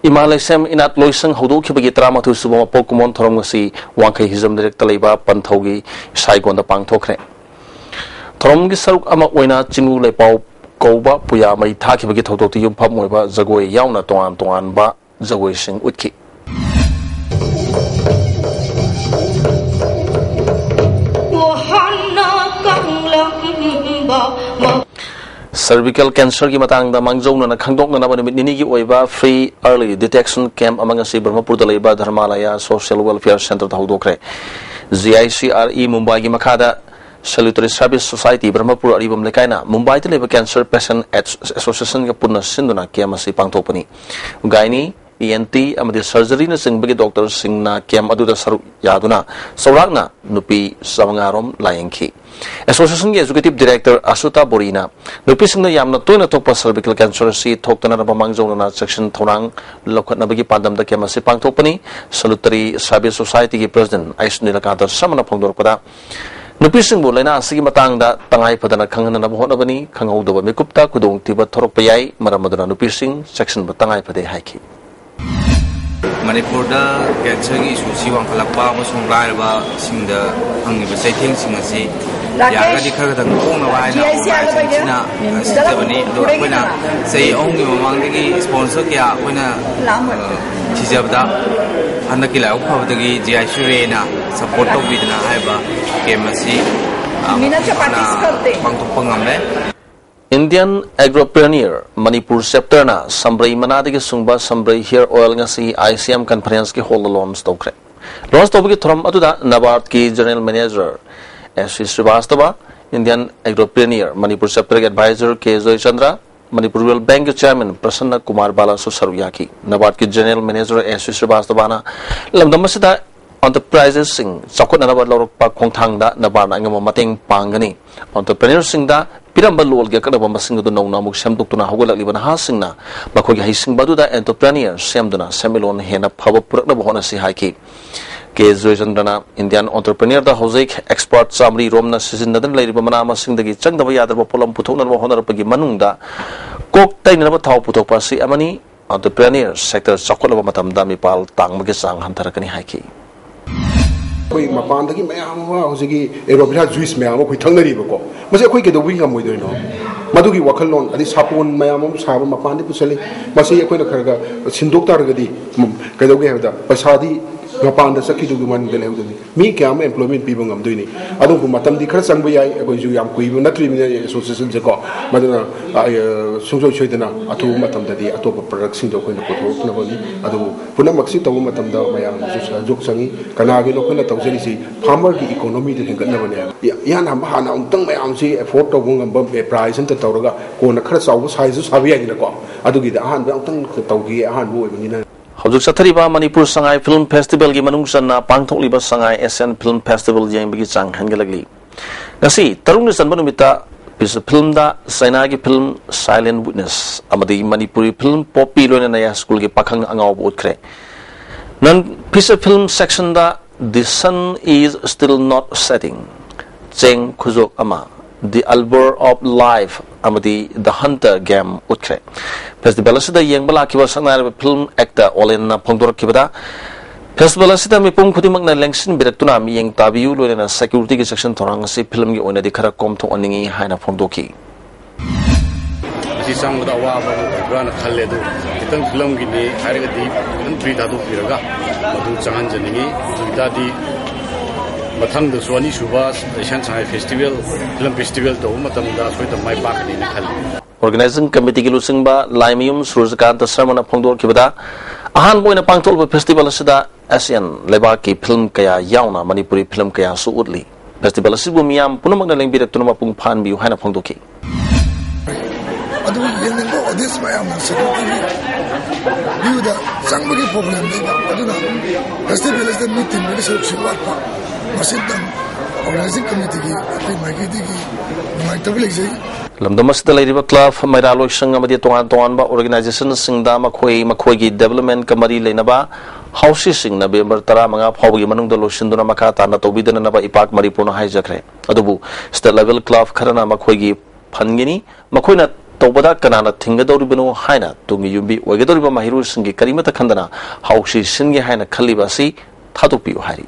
ꯏꯃꯥ ꯂꯩꯁꯦꯝ ꯏꯅꯥꯠ ꯂꯣꯏꯁꯪ ꯍꯧꯗꯣꯛꯈꯤꯕꯒꯤ ꯇꯔꯥꯃꯥꯊꯣꯏ ꯁꯨꯕ ꯃꯄꯣꯛ ꯀꯨꯝꯑꯣꯟ ꯊꯧꯔꯝ ꯉꯁꯤ ꯋꯥꯡꯈꯩ ꯍꯤꯖꯝ ꯂꯩꯔꯛꯇ ꯂꯩꯕ ꯄꯟꯊꯧꯒꯤ ꯏꯁꯥꯏꯒꯣꯟꯗ ꯄꯥꯡꯊꯣꯛꯈ꯭ꯔꯦ꯫ ꯊꯧꯔꯝꯒꯤ ꯁꯔꯨꯛ ꯑꯃ ꯑꯣꯏꯅ ꯆꯤꯡꯉꯨ ꯂꯩꯄꯥꯎ ꯀꯧꯕ ꯄꯨꯌꯥ ꯃꯩ ꯊꯥꯈꯤꯕꯒꯤ ꯊꯧꯗꯣꯛꯇ ꯌꯨꯝꯐꯝ ꯑꯣꯏꯕ ꯖꯒꯣꯏ ꯌꯥꯎꯅ ꯇꯣꯉꯥꯟ ꯇꯣꯉꯥꯟꯕ ꯖꯒꯣꯏꯁꯤꯡ ꯎꯠꯈꯤ꯫ Cervical cancerꯒꯤ ꯃꯇꯥꯡꯗ ꯃꯥꯡꯖꯧꯅꯅ ꯈꯪꯗꯣꯛꯅꯅꯕ ꯅꯨꯃꯤꯠ ꯅꯤꯅꯤꯒꯤ ꯑꯣꯏꯕ free early detection camp ꯑꯃ ꯉꯁꯤ ꯕ꯭ꯔꯍꯃꯄꯨꯔꯗ ꯂꯩꯕ ꯙꯔꯃꯥꯂꯌꯥ Social Welfare Centreꯗ ꯍꯧꯗꯣꯛꯈ꯭ꯔꯦ꯫ G I C R E ꯃꯨꯝꯕꯥꯏꯒꯤ ꯃꯈꯥꯗ Salutary Service Society ꯕ꯭ꯔꯍꯃꯄꯨꯔ ꯑꯔꯤꯕꯝ ꯂꯩꯀꯥꯏꯅ ꯃꯨꯝꯕꯥꯏꯗ ꯂꯩꯕ Cancer Patient Associationꯒ ꯄꯨꯟꯅ ꯁꯤꯟꯗꯨꯅ camp ꯑꯁꯤ ꯄꯥꯡꯊꯣꯛꯄꯅꯤ꯫ Gynae, ꯏ ꯑꯦꯟ ꯇꯤ ꯑꯃꯗꯤ surgeryꯅꯆꯤꯡꯕꯒꯤ doctorꯁꯤꯡꯅ camp ꯑꯗꯨꯗ ꯁꯔꯨꯛ ꯌꯥꯗꯨꯅ ꯆꯥꯎꯔꯥꯛꯅ ꯅꯨꯄꯤ ꯆꯥꯃꯉꯥ ꯔꯣꯝ ꯂꯥꯌꯦꯡꯈꯤ꯫ Associationꯒꯤ Executive Director ꯑꯁꯨꯇꯥ ꯕꯣꯔꯤꯅ ꯅꯨꯄꯤꯁꯤꯡꯗ ꯌꯥꯝꯅ ꯇꯣꯏꯅ ꯊꯣꯛꯄ cervical cancer ꯑꯁꯤ ꯊꯣꯛꯇꯅꯕ ꯃꯥꯡꯖꯧꯅꯅ ꯆꯦꯛꯁꯤꯟ ꯊꯧꯔꯥꯡ ꯂꯧꯈꯠꯅꯕꯒꯤ ꯄꯥꯟꯗꯝꯗ camp ꯑꯁꯤ ꯄꯥꯡꯊꯣꯛꯄꯅꯤ꯫ Salutary Service Societyꯒꯤ President ꯑꯩꯁ ꯅꯤꯂꯀꯥꯟꯇ ꯁꯔꯃꯅ ꯐꯣꯡꯗꯣꯔꯛꯄꯗ, ꯅꯨꯄꯤꯁꯤꯡꯕꯨ ꯂꯥꯏꯅꯥ ꯑꯁꯤꯒꯤ ꯃꯇꯥꯡꯗ ꯇꯉꯥꯏ ꯐꯗꯅ ꯈꯪꯍꯟꯅꯅꯕ ꯍꯣꯠꯅꯕꯅꯤ꯫ ꯈꯪꯍꯧꯗꯕ ꯃꯤꯀꯨꯞꯇ ꯈꯨꯗꯣꯡꯊꯤꯕ ꯊꯣꯔꯛꯄ ꯌꯥꯏ, ꯃꯔꯝ ꯑꯗꯨꯅ ꯅꯨꯄꯤꯁꯤꯡ ꯆꯦꯛꯁꯤꯟꯕ ꯇꯉꯥꯏ ꯐꯗꯦ ꯍꯥꯏꯈꯤ꯫ ꯃꯅꯤꯄꯨꯔꯗ cancerꯒꯤ issueꯁꯤ ꯋꯥꯡꯈꯠꯂꯛꯄ ꯑꯃꯁꯨꯡ ꯂꯥꯏꯔꯕꯁꯤꯡꯗ ꯐꯪꯉꯤꯕ ꯆꯩꯊꯦꯡꯁꯤꯡ ꯑꯁꯤ ꯌꯥꯔꯒꯗꯤ ꯈꯔ ꯈꯛꯇꯪ ꯀꯣꯛꯅꯕ ꯍꯥꯏꯅ organizationꯁꯤꯅ ꯁꯤꯟꯖꯕꯅꯤ꯫ ꯑꯗꯣ ꯑꯩꯈꯣꯏꯅ ꯆꯍꯤ ꯑꯍꯨꯝꯒꯤ ꯃꯃꯥꯡꯗꯒꯤ sponsor ꯀꯌꯥ ꯑꯩꯈꯣꯏꯅ, ꯑ, ꯊꯤꯖꯕꯗ ꯍꯟꯗꯛꯀꯤ ꯂꯥꯏꯕꯛ ꯐꯕꯗꯒꯤ G I C R E ꯑꯦꯅ support ꯇꯧꯕꯤꯗꯨꯅ ꯍꯥꯏꯔꯤꯕ camp ꯑꯁꯤ, ꯑ, ꯃꯄꯨꯡ ꯐꯥꯅ ꯄꯥꯡꯊꯣꯛꯄ ꯉꯝꯂꯦ꯫ Indian Agropreneur Manipur chapterꯅ ꯁꯝꯕ꯭ꯔꯩ ꯃꯅꯥꯗꯒꯤ ꯁꯨꯡꯕ ꯁꯝꯕ꯭ꯔꯩ hair oil ꯉꯁꯤ ꯑꯥꯏ ꯁꯤ ꯑꯦꯝ conferenceꯀꯤ hallꯗ launch ꯇꯧꯈ꯭ꯔꯦ꯫ Launch ꯇꯧꯕꯒꯤ ꯊꯧꯔꯝ ꯑꯗꯨꯗ NABARDꯀꯤ General Manager S C Srivastava, Indian Agropreneur Manipur chapterꯒꯤ advisor K Joychandra, Manipur rural ꯕꯦꯡꯛꯀꯤ chairman ꯄ꯭ꯔꯁꯟꯅ ꯀꯨꯃꯥꯔ ꯕꯥꯂꯥꯁꯨ ꯁꯔꯨꯛ ꯌꯥꯈꯤ꯫ NABARDꯀꯤ General Manager ꯑꯦꯁ ꯁꯤ ꯁ꯭ꯔꯤꯕꯥꯁꯇꯕꯥꯅ ꯂꯝꯗꯝ ꯑꯁꯤꯗ enterpriseꯁꯁꯤꯡ ꯆꯥꯎꯈꯠꯅꯅꯕ ꯂꯧꯔꯛꯄ ꯈꯣꯡꯊꯥꯡꯗ NABARDꯅ ꯑꯉꯝꯕ ꯃꯇꯦꯡ ꯄꯥꯡꯒꯅꯤ꯫ Entrepreneurꯁꯤꯡꯗ ꯄꯤꯔꯝꯕ ꯂꯣꯟꯒꯤ ꯑꯀꯛꯅꯕ ꯃꯁꯤꯡ ꯑꯗꯨ ꯅꯧꯅ ꯑꯃꯨꯛ ꯁꯦꯝꯗꯣꯛꯇꯨꯅ ꯍꯧꯒꯠꯂꯛꯂꯤꯕ ꯅꯍꯥꯁꯤꯡꯅ ꯃꯈꯣꯏꯒꯤ ꯍꯩꯁꯤꯡꯕ ꯑꯗꯨꯗ entrepreneur ꯁꯦꯝꯗꯨꯅ ꯁꯦꯟꯃꯤꯠꯂꯣꯟ ꯍꯦꯟꯅ ꯐꯕ ꯄꯨꯔꯛꯅꯕ ꯍꯣꯠꯅꯁꯤ ꯍꯥꯏꯈꯤ꯫ ꯀꯦ ꯖꯣꯏꯆꯟꯗ꯭ꯔꯅ Indian entrepreneurꯗ ꯍꯧꯖꯤꯛ expert ꯆꯥꯃꯔꯤ ꯔꯣꯝꯅ ꯁꯤꯖꯤꯟꯅꯗꯅ ꯂꯩꯔꯤꯕ ꯃꯅꯥ ꯃꯁꯤꯡꯗꯒꯤ ꯆꯪꯗꯕ ꯌꯥꯗ꯭ꯔꯕ ꯄꯣꯠꯂꯝ ꯄꯨꯊꯣꯛꯅꯅꯕ ꯍꯣꯠꯅꯔꯛꯄꯒꯤ ꯃꯅꯨꯡꯗ ꯀꯣꯛ ꯇꯩꯅꯅꯕ ꯊꯥꯎ ꯄꯨꯊꯣꯛꯄ ꯑꯁꯤ ꯑꯃꯅꯤ꯫ Entrepreneur sector ꯆꯥꯎꯈꯠꯂꯕ ꯃꯇꯝꯗ ꯃꯤꯄꯥꯜ ꯇꯥꯡꯕꯒꯤ ꯆꯥꯡ ꯍꯟꯊꯔꯛꯀꯅꯤ ꯍꯥꯏꯈꯤ꯫ ꯑꯩꯈꯣꯏ ꯃꯄꯥꯟꯗꯒꯤ ꯃꯌꯥꯝ ꯑꯃ ꯍꯧꯖꯤꯛꯀꯤ aloe vera juice ꯃꯌꯥꯝ ꯑꯃ ꯑꯩꯈꯣꯏ ꯊꯛꯅꯔꯤꯕꯀꯣ, ꯃꯁꯤ ꯑꯩꯈꯣꯏ ꯀꯩꯗꯧꯕꯒꯤ ꯉꯝꯃꯣꯏꯗꯣꯏꯅꯣ? ꯃꯗꯨꯒꯤ ꯋꯥꯈꯜꯂꯣꯟ, ꯑꯗꯩ ꯁꯥꯄꯣꯟ ꯃꯌꯥꯝ ꯑꯃ ꯁꯥꯕ ꯃꯄꯥꯟꯗꯒꯤ ꯄꯨꯁꯜꯂꯤ, ꯃꯁꯤ ꯑꯩꯈꯣꯏꯅ ꯈꯔ ꯈꯔ ꯁꯤꯟꯗꯣꯛ ꯇꯥꯔꯒꯗꯤ, ꯎꯝ, ꯀꯩꯗꯧꯒꯦ ꯍꯥꯏꯕꯗ ꯄꯩꯁꯥꯗꯤ ꯃꯄꯥꯟꯗ ꯆꯠꯈꯤꯗꯨꯒꯤ ꯃꯅꯤꯡꯗ ꯂꯩꯍꯧꯗꯣꯏꯅꯤ꯫ ꯃꯤ ꯀꯌꯥ ꯑꯃ employment ꯄꯤꯕ ꯉꯝꯗꯣꯏꯅꯤ꯫ ꯑꯗꯨꯕꯨ ꯃꯇꯝꯗꯤ ꯈꯔ ꯆꯪꯕ ꯌꯥꯏ, ꯑꯩꯈꯣꯏꯁꯨ ꯌꯥꯝ ꯀꯨꯏꯕ ꯅꯠꯇ꯭ꯔꯤꯕꯅꯤꯅ association ꯁꯦꯀꯣ꯫ ꯃꯗꯨꯅ, ꯑ, ꯑ, ꯁꯨꯡꯁꯣꯏ ꯁꯣꯏꯗꯅ ꯑꯊꯨꯕ ꯃꯇꯝꯗꯗꯤ ꯑꯇꯣꯞꯄ product ꯁꯤꯡꯗꯣ ꯑꯩꯈꯣꯏꯅ ꯄꯨꯊꯣꯔꯛꯅꯕꯅꯤ꯫ ꯑꯗꯨꯕꯨ ꯄꯨꯝꯅꯃꯛꯁꯤ ꯇꯧꯕ ꯃꯇꯝꯗ ꯃꯌꯥꯝꯒꯤꯁꯨ ꯁꯍꯌꯣꯒ ꯆꯪꯏ꯫ ꯀꯅꯥꯒꯤꯅꯣ ꯑꯩꯈꯣꯏꯅ ꯇꯧꯖꯔꯤꯁꯤ? Farmer ꯒꯤ economy ꯗꯨ ꯍꯦꯟꯒꯠꯅꯕꯅꯦ꯫ ꯏ-, ꯏꯍꯥꯟ ꯍꯥꯟꯕ ꯍꯥꯟꯅ ꯑꯃꯨꯛꯇꯪ ꯃꯌꯥꯝꯁꯤ afford ꯇꯧꯕ ꯉꯝꯕ, ꯑꯦ, price ꯑꯝꯇ ꯇꯧꯔꯒ ꯀꯣꯟꯅ ꯈꯔ ꯆꯥꯎꯕ size ꯁꯨ ꯁꯥꯕ ꯌꯥꯏꯗꯅꯀꯣ꯫ ꯑꯗꯨꯒꯤꯗ ꯑꯍꯥꯟꯕ ꯑꯃꯨꯛꯇꯪ ꯇꯧꯈꯤꯒꯦ, ꯑꯍꯥꯟꯕ ꯑꯣꯏꯕꯅꯤꯅ꯫ ꯍꯧꯖꯤꯛ ꯆꯠꯊꯔꯤꯕ ꯃꯅꯤꯄꯨꯔ ꯁꯉꯥꯏ Film Festival ꯒꯤ ꯃꯅꯨꯡ ꯆꯟꯅ ꯄꯥꯡꯊꯣꯛꯂꯤꯕ ꯁꯉꯥꯏ Asian Film Festival ꯌꯦꯡꯕꯒꯤ ꯆꯥꯡ ꯍꯦꯟꯒꯠꯂꯛꯂꯤ꯫ ꯉꯁꯤ ꯇꯔꯨꯛꯅꯤ ꯆꯟꯕ ꯅꯨꯃꯤꯠꯇ ꯄꯤꯁ ꯐꯤꯜꯝꯗ ꯆꯥꯏꯅꯥꯒꯤ ꯐꯤꯜꯝ Silent Witness ꯑꯃꯗꯤ ꯃꯅꯤꯄꯨꯔꯤ ꯐꯤꯜꯝ ꯄꯣꯞꯄꯤ ꯂꯣꯏꯅꯅ ꯁ꯭ꯀꯨꯜꯒꯤ ꯄꯥꯈꯪ ꯑꯉꯥꯎꯕ ꯎꯠꯈ꯭ꯔꯦ꯫ ꯅꯟ ꯐꯤꯆꯔ ꯐꯤꯜꯝ ꯁꯦꯛꯁꯟꯗ The Sun Is Still Not Setting, ꯆꯦꯡ ꯈꯨꯖꯣꯛ ꯑꯃ, The Allure of Life ꯑꯃꯗꯤ The Hunter Game ꯎꯠꯈ꯭ꯔꯦ꯫ ꯐꯦꯁꯇꯤꯚꯦꯜ ꯑꯁꯤꯗ ꯌꯦꯡꯕ ꯂꯥꯛꯈꯤꯕ ꯁꯛꯅꯥꯏꯔꯕ ꯐꯤꯜꯝ ꯑꯦꯛꯇꯔ ꯑꯣꯂꯦꯟꯅ ꯐꯣꯡꯗꯣꯔꯛꯈꯤꯕꯗ, ꯐꯦꯁꯇꯤꯚꯦꯜ ꯑꯁꯤꯗ ꯃꯤꯄꯨꯝ ꯈꯨꯗꯤꯡꯃꯛꯅ ꯂꯦꯡꯁꯤꯟꯕꯤꯔꯛꯇꯨꯅ ꯃꯤꯠꯌꯦꯡ ꯇꯥꯕꯤꯌꯨ, ꯂꯣꯏꯅꯅ ꯁꯦꯀ꯭ꯌꯨꯔꯤꯇꯤꯒꯤ ꯆꯦꯛꯁꯤꯟ ꯊꯧꯔꯥꯡ ꯑꯁꯤ ꯐꯤꯜꯝꯒꯤ ꯑꯣꯏꯅꯗꯤ ꯈꯔ ꯀꯣꯝꯊꯣꯛꯍꯟꯅꯤꯡꯏ ꯍꯥꯏꯅ ꯐꯣꯡꯗꯣꯛꯈꯤ꯫ ꯃꯁꯤ ꯆꯪꯕꯗ ꯑꯋꯥꯕ ꯑꯃ ꯑꯣꯏꯕ꯭ꯔꯥꯅ ꯈꯜꯂꯦ, ꯑꯗꯨ ꯈꯤꯇꯪ ꯐꯤꯂꯝꯒꯤꯅꯤ ꯍꯥꯏꯔꯒꯗꯤ ꯈꯤꯇꯪ free ꯊꯥꯗꯣꯛꯄꯤꯔꯒ ꯃꯗꯨ ꯆꯪꯍꯟꯖꯅꯤꯡꯉꯤ꯫ ꯑꯗꯨ ꯑꯣꯏꯇꯥꯔꯗꯤ ꯃꯊꯪꯗꯁꯨ ꯑꯅꯤꯁꯨꯕ Asian Sangha Festival, Film Festival ꯇꯧꯕ ꯃꯇꯝꯗ ꯁꯣꯏꯗꯅ ꯃꯥꯏ ꯄꯥꯛꯀꯅꯤꯅ ꯈꯜꯂꯤ꯫ ꯑꯣꯔꯒꯅꯥꯏꯖꯤꯡ ꯀꯃꯤꯇꯤꯒꯤ ꯂꯨꯆꯤꯡꯕ ꯂꯥꯏꯃꯌꯨꯝ ꯁꯨꯔꯖꯀꯥꯟꯇ ꯁꯔꯃꯅ ꯐꯣꯡꯗꯣꯔꯛꯈꯤꯕꯗ, ꯑꯍꯥꯟꯕ ꯑꯣꯏꯅ ꯄꯥꯡꯊꯣꯛꯂꯤꯕ ꯐꯦꯁꯇꯤꯚꯦꯜ ꯑꯁꯤꯗ ꯑꯦꯁꯤꯌꯥꯟ ꯂꯩꯕꯥꯛꯀꯤ ꯐꯤꯜꯝ ꯀꯌꯥ ꯌꯥꯎꯅ ꯃꯅꯤꯄꯨꯔꯤ ꯐꯤꯜꯝ ꯀꯌꯥꯁꯨ ꯎꯠꯂꯤ꯫ ꯐꯦꯁꯇꯤꯚꯦꯜ ꯑꯁꯤꯕꯨ ꯃꯤꯌꯥꯝ ꯄꯨꯝꯅꯃꯛꯅ ꯂꯦꯡꯕꯤꯔꯛꯇꯨꯅ ꯃꯄꯨꯡ ꯐꯥꯍꯟꯕꯤꯌꯨ ꯍꯥꯏꯅ ꯐꯣꯡꯗꯣꯛꯈꯤ꯫ ꯑꯗꯨ ꯌꯦꯡꯅꯤꯡꯕ audience ꯃꯌꯥꯝꯅ ꯁꯦꯀ꯭ꯌꯨꯔꯤꯇꯤꯒꯤ ꯚ꯭ꯌꯨꯗ ꯆꯪꯕꯒꯤ ꯄ꯭ꯔꯣꯕ꯭ꯂꯦꯝ ꯂꯩꯕ, ꯑꯗꯨꯅ ꯐꯦꯁꯇꯤꯚꯦꯜ ꯑꯁꯤꯗ ꯃꯤ ꯇꯤꯟꯕꯒꯤ ꯁꯔꯨꯛꯁꯤ ꯋꯥꯠꯄ, ꯃꯁꯤꯗꯪ ꯑꯣꯔꯒꯅꯥꯏꯖꯤꯡ ꯀꯃꯤꯇꯤꯒꯤ ꯑꯩꯈꯣꯏ ꯃꯥꯏꯀꯩꯗꯒꯤ ꯅꯨꯡꯉꯥꯏꯇꯕ ꯂꯩꯖꯩ꯫ ꯂꯝꯗꯝ ꯑꯁꯤꯗ ꯂꯩꯔꯤꯕ ꯀ꯭ꯂꯕ, ꯃꯩꯔꯥ ꯂꯣꯏꯁꯪ ꯑꯃꯗꯤ ꯇꯣꯉꯥꯟ ꯇꯣꯉꯥꯟꯕ ꯑꯣꯔꯒꯅꯥꯏꯖꯦꯁꯟꯁꯤꯡꯗ ꯃꯈꯣꯏ ꯃꯈꯣꯏꯒꯤ ꯗꯤꯕꯦꯂꯞꯃꯦꯟꯀ ꯃꯔꯤ ꯂꯩꯅꯕ ꯍꯥꯎꯁꯤꯁꯤꯡ ꯅꯕꯦꯝꯕꯔ ꯇꯔꯥꯃꯉꯥ ꯐꯥꯎꯕꯒꯤ ꯃꯅꯨꯡꯗ ꯂꯣꯏꯁꯤꯟꯗꯨꯅ ꯃꯈꯥ ꯇꯥꯅ ꯇꯧꯕꯤꯗꯅꯅꯕ ꯏꯄꯥꯛ ꯃꯅꯤꯄꯨꯔꯅ ꯍꯥꯏꯖꯈ꯭ꯔꯦ꯫ ꯑꯗꯨꯕꯨ ꯁ꯭ꯇꯦꯠ ꯂꯦꯚꯦꯜ ꯀ꯭ꯂꯕ ꯈꯔꯅ ꯃꯈꯣꯏꯒꯤ ꯐꯟꯒꯅꯤ, ꯃꯈꯣꯏꯅ ꯇꯧꯕꯗ ꯀꯅꯥꯅ ꯊꯤꯡꯒꯗꯧꯔꯤꯕꯅꯣ ꯍꯥꯏꯅ ꯇꯨꯡꯒꯤ ꯌꯨꯝꯕꯤ ꯑꯣꯏꯒꯗꯧꯔꯤꯕ ꯃꯍꯩꯔꯣꯏꯁꯤꯡꯒꯤ ꯀꯔꯤꯃꯠꯇ ꯈꯟꯗꯅ ꯍꯥꯎꯁꯤ ꯁꯤꯟꯒꯦ ꯍꯥꯏꯅ ꯈꯜꯂꯤꯕ ꯑꯁꯤ ꯊꯥꯗꯣꯛꯄꯤꯌꯨ ꯍꯥꯏꯔꯤ꯫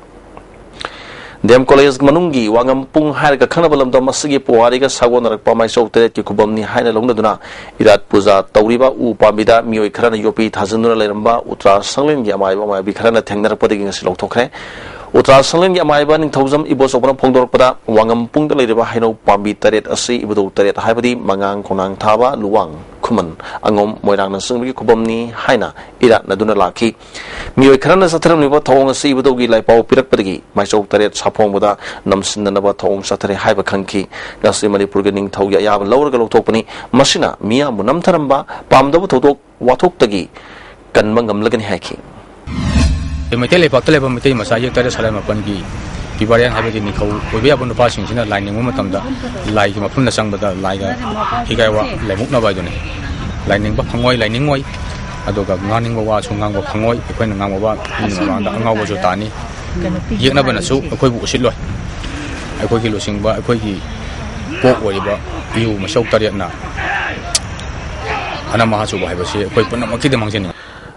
ꯗꯤ ꯑꯦꯝ ꯀꯣꯂꯦꯖ ꯃꯅꯨꯡꯒꯤ ꯋꯥꯉꯝꯄꯨꯡ ꯍꯥꯏꯔꯒ ꯈꯪꯅꯕ ꯂꯝꯗꯝ ꯑꯁꯤꯒꯤ ꯄꯨꯋꯥꯔꯤꯒ ꯁꯥꯒꯣꯟꯅꯔꯛꯄ ꯃꯥꯏꯆꯧ ꯇꯔꯦꯠꯀꯤ ꯈꯨꯕꯝꯅꯤ ꯍꯥꯏꯅ ꯂꯧꯅꯗꯨꯅ ꯏꯔꯥꯠ ꯄꯨꯖꯥ ꯇꯧꯔꯤꯕ ꯎ ꯄꯥꯝꯕꯤꯗ ꯃꯤꯑꯣꯏ ꯈꯔꯅ ꯌꯣꯠꯄꯤ ꯊꯥꯖꯤꯟꯗꯨꯅ ꯂꯩꯔꯝꯕ ꯎꯇ꯭ꯔꯥ ꯁꯪꯂꯦꯟꯒꯤ ꯑꯃꯥꯏꯕ ꯑꯃꯥꯏꯕꯤ ꯈꯔꯅ ꯊꯦꯡꯅꯔꯛꯄꯗꯒꯤ ꯉꯁꯤ ꯂꯧꯊꯣꯛꯈ꯭ꯔꯦ꯫ ꯎꯇ꯭ꯔꯥ ꯁꯪꯂꯦꯟꯒꯤ ꯑꯃꯥꯏꯕ ꯅꯤꯡꯊꯧꯖꯝ ꯏꯕꯣꯆꯧꯕꯅ ꯐꯣꯡꯗꯣꯔꯛꯄꯗ, ꯋꯥꯉꯝꯄꯨꯡꯗ ꯂꯩꯔꯤꯕ ꯍꯩꯅꯧ ꯄꯥꯝꯕꯤ ꯇꯔꯦꯠ ꯑꯁꯤ ꯏꯕꯨꯙꯧ ꯇꯔꯦꯠ, ꯍꯥꯏꯕꯗꯤ ꯃꯉꯥꯡ, ꯈꯣꯡꯅꯥꯡ ꯊꯥꯕ, ꯂꯨꯋꯥꯡ, ꯈꯨꯃꯟ, ꯑꯉꯣꯝ, ꯃꯣꯏꯔꯥꯡꯅꯆꯤꯡꯕꯒꯤ ꯈꯨꯕꯝꯅꯤ ꯍꯥꯏꯅ ꯏꯔꯥꯠꯅꯗꯨꯅ ꯂꯥꯛꯈꯤ꯫ ꯃꯤꯑꯣꯏ ꯈꯔꯅ ꯆꯠꯊꯔꯝꯂꯤꯕ ꯊꯧꯑꯣꯡ ꯑꯁꯤ ꯏꯕꯨꯙꯧꯒꯤ ꯂꯥꯏꯄꯥꯎ ꯄꯤꯔꯛꯄꯗꯒꯤ ꯃꯥꯏꯆꯧ ꯇꯔꯦꯠ ꯁꯥꯐꯣꯡꯕꯗ ꯅꯝꯁꯤꯟꯅꯅꯕ ꯊꯧꯑꯣꯡ ꯆꯠꯊꯔꯦ ꯍꯥꯏꯕ ꯈꯪꯈꯤ꯫ ꯉꯁꯤ ꯃꯅꯤꯄꯨꯔꯒꯤ ꯅꯤꯡꯊꯧꯒꯤ ꯑꯌꯥꯕ ꯂꯧꯔꯒ ꯂꯧꯊꯣꯛꯄꯅꯤ꯫ ꯃꯁꯤꯅ ꯃꯤꯌꯥꯝꯕꯨ ꯅꯝꯊꯔꯝꯕ ꯄꯥꯝꯗꯕ ꯊꯧꯗꯣꯛ ꯋꯥꯊꯣꯛꯇꯒꯤ ꯀꯟꯕ ꯉꯝꯂꯒꯅꯤ ꯍꯥꯏꯈꯤ꯫ ꯑꯩꯈꯣꯏ ꯃꯩꯇꯩ ꯂꯩꯄꯥꯛꯇ ꯂꯩꯕ ꯃꯩꯇꯩ ꯃꯆꯥ ꯌꯦꯛ ꯇꯔꯦꯠ ꯁꯂꯥꯏ ꯃꯥꯄꯟꯒꯤ ꯄꯤꯕꯥꯔꯤꯌꯥꯟ ꯍꯥꯏꯕꯗꯤ ꯅꯤꯡꯊꯧ ꯑꯣꯏꯕ ꯌꯥꯕ ꯅꯨꯄꯥꯁꯤꯡꯁꯤꯅ ꯂꯥꯏ ꯅꯤꯡꯕ ꯃꯇꯝꯗ ꯂꯥꯏꯒꯤ ꯃꯐꯝꯗ ꯆꯪꯕꯗ ꯂꯥꯏꯗ ꯍꯤꯒꯥꯏ ꯋꯥ ꯂꯥꯏꯃꯨꯛꯅꯕ ꯍꯥꯏꯗꯨꯅꯤ꯫ ꯂꯥꯏ ꯅꯤꯡꯕ ꯐꯪꯉꯣꯏ, ꯂꯥꯏ ꯅꯤꯡꯉꯣꯏ, ꯑꯗꯨꯒ ꯉꯥꯡꯅꯤꯡꯕ ꯋꯥꯁꯨ ꯉꯥꯡꯕ ꯐꯪꯉꯣꯏ꯫ ꯑꯩꯈꯣꯏꯅ ꯉꯥꯡꯕ ꯋꯥ ꯃꯤꯒꯤ ꯃꯃꯥꯡꯗ ꯑꯉꯥꯎꯕꯁꯨ ꯇꯥꯅꯤ꯫ ꯌꯦꯛꯅꯕꯅꯁꯨ ꯑꯩꯈꯣꯏꯕꯨ ꯎꯁꯤꯠꯂꯣꯏ꯫ ꯑꯩꯈꯣꯏꯒꯤ ꯂꯨꯆꯤꯡꯕ, ꯑꯩꯈꯣꯏꯒꯤ ꯀꯣꯛ ꯑꯣꯏꯔꯤꯕ ꯏꯌꯨ ꯃꯆꯧ ꯇꯔꯦꯠꯅ ꯑꯅꯝ ꯑꯍꯥ ꯆꯨꯕ ꯍꯥꯏꯕꯁꯤ ꯑꯩꯈꯣꯏ ꯄꯨꯝꯅꯃꯛꯀꯤꯗꯤ ꯃꯥꯡꯖꯅꯤꯡꯉꯤ꯫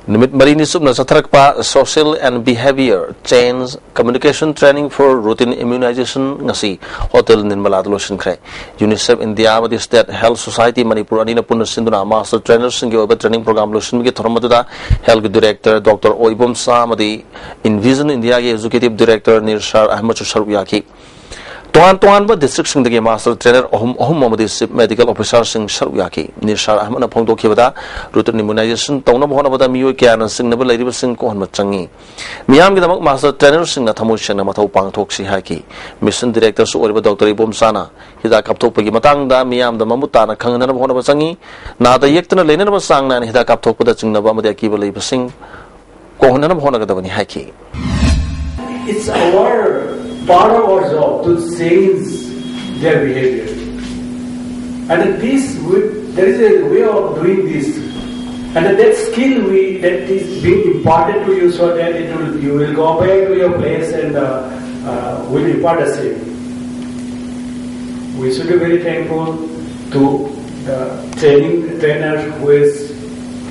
ꯅꯨꯃꯤꯠ ꯃꯔꯤꯅꯤ ꯆꯨꯞꯅ ꯆꯠꯊꯔꯛꯄ Social and Behavior Change Communication Training for Routine Immunization ꯉꯁꯤ ꯍꯣꯇꯦꯜ ꯅꯤꯔꯃꯂꯥꯗ ꯂꯣꯏꯁꯤꯟꯈ꯭ꯔꯦ꯫ ꯌꯨꯅꯤꯁꯦꯐ ꯏꯟꯗꯤꯌꯥ ꯑꯃꯗꯤ ꯁ꯭ꯇꯦꯠ ꯍꯦꯜꯊ ꯁꯣꯁꯥꯏꯇꯤ ꯃꯅꯤꯄꯨꯔ ꯑꯅꯤꯅ ꯄꯨꯟꯅ ꯁꯤꯟꯗꯨꯅ ꯃꯥꯁꯇꯔ ꯇ꯭ꯔꯦꯅꯔꯁꯤꯡꯒꯤ ꯑꯣꯏꯕ ꯇ꯭ꯔꯦꯅꯤꯡ ꯄ꯭ꯔꯣꯒ꯭ꯔꯥꯝ ꯂꯣꯏꯁꯤꯟꯕꯒꯤ ꯊꯧꯔꯝ ꯑꯗꯨꯗ ꯍꯦꯜꯊꯀꯤ ꯗꯤꯔꯦꯛꯇꯔ ꯗꯣꯛꯇꯔ ꯑꯣ ꯏꯕꯣꯝꯆꯥ ꯑꯃꯗꯤ ꯏꯟꯚꯤꯖꯟ ꯏꯟꯗꯤꯌꯥꯒꯤ ꯑꯦꯛꯖꯤꯀ꯭ꯌꯨꯇꯤꯚ ꯗꯤꯔꯦꯛꯇꯔ ꯅꯤꯔꯁꯥꯔ ꯑꯍꯃꯗꯁꯨ ꯁꯔꯨꯛ ꯌꯥꯈꯤ꯫ ꯇꯣꯉꯥꯟ ꯇꯣꯉꯥꯟꯕ ꯗꯤꯁꯇ꯭ꯔꯤꯛꯁꯤꯡꯗꯒꯤ ꯃꯥꯁꯇꯔ ꯇ꯭ꯔꯦꯅꯔ ꯑꯍꯨꯝ ꯑꯍꯨꯝ ꯑꯃꯗꯤ ꯆꯤꯐ ꯃꯦꯗꯤꯀꯦꯜ ꯑꯣꯐꯤꯁꯥꯔꯁꯤꯡ ꯁꯔꯨꯛ ꯌꯥꯈꯤ꯫ ꯅꯤꯔꯁꯥꯔ ꯑꯍꯃꯗꯅ ꯐꯣꯡꯗꯣꯛꯈꯤꯕꯗ, ꯔꯨꯇꯤꯟ ꯏꯃ꯭ꯌꯨꯅꯥꯏꯖꯦꯁꯟ ꯇꯧꯅꯕ ꯍꯣꯠꯅꯕꯗ ꯃꯤꯑꯣꯏ ꯀꯌꯥꯅ ꯆꯤꯡꯅꯕ ꯂꯩꯔꯤꯕꯁꯤꯡ ꯀꯣꯛꯍꯟꯕ ꯆꯪꯏ꯫ ꯃꯤꯌꯥꯝꯒꯤꯗꯃꯛ ꯃꯥꯁꯇꯔ ꯇ꯭ꯔꯦꯅꯔꯁꯤꯡꯅ ꯊꯃꯣꯏ ꯁꯦꯡꯅ ꯃꯊꯧ ꯄꯥꯡꯊꯣꯛꯁꯤ ꯍꯥꯏꯈꯤ꯫ ꯃꯤꯁꯟ ꯗꯤꯔꯦꯛꯇꯔꯁꯨ ꯑꯣꯏꯔꯤꯕ ꯗꯣꯛꯇꯔ ꯏꯕꯣꯝꯆꯥꯅ ꯍꯤꯗꯥꯛ ꯀꯥꯞꯊꯣꯛꯄꯒꯤ ꯃꯇꯥꯡꯗ ꯃꯤꯌꯥꯝꯗ ꯃꯃꯨꯠ ꯇꯥꯅ ꯈꯪꯍꯟꯅꯕ ꯍꯣꯠꯅꯕ ꯆꯪꯏ꯫ ꯅꯥꯗ ꯌꯦꯛꯇꯅ ꯂꯩꯅꯅꯕ ꯆꯥꯡ ꯅꯥꯏꯅ ꯍꯤꯗꯥꯛ ꯀꯥꯞꯊꯣꯛꯄꯗ ꯆꯤꯡꯅꯕ ꯑꯃꯗꯤ ꯑꯀꯤꯕ ꯂꯩꯕꯁꯤꯡ ꯀꯣꯛꯍꯟꯅꯕ ꯍꯣꯠꯅꯒꯗꯕꯅꯤ ꯍꯥꯏꯈꯤ꯫ It's our part of our job to change their behavior. And this, we, there is a way of doing this. And that skill we, that is being imparted to you so that it will, you will go back to your place and uh, uh, will impart the same. We should be very thankful to the training trainer who has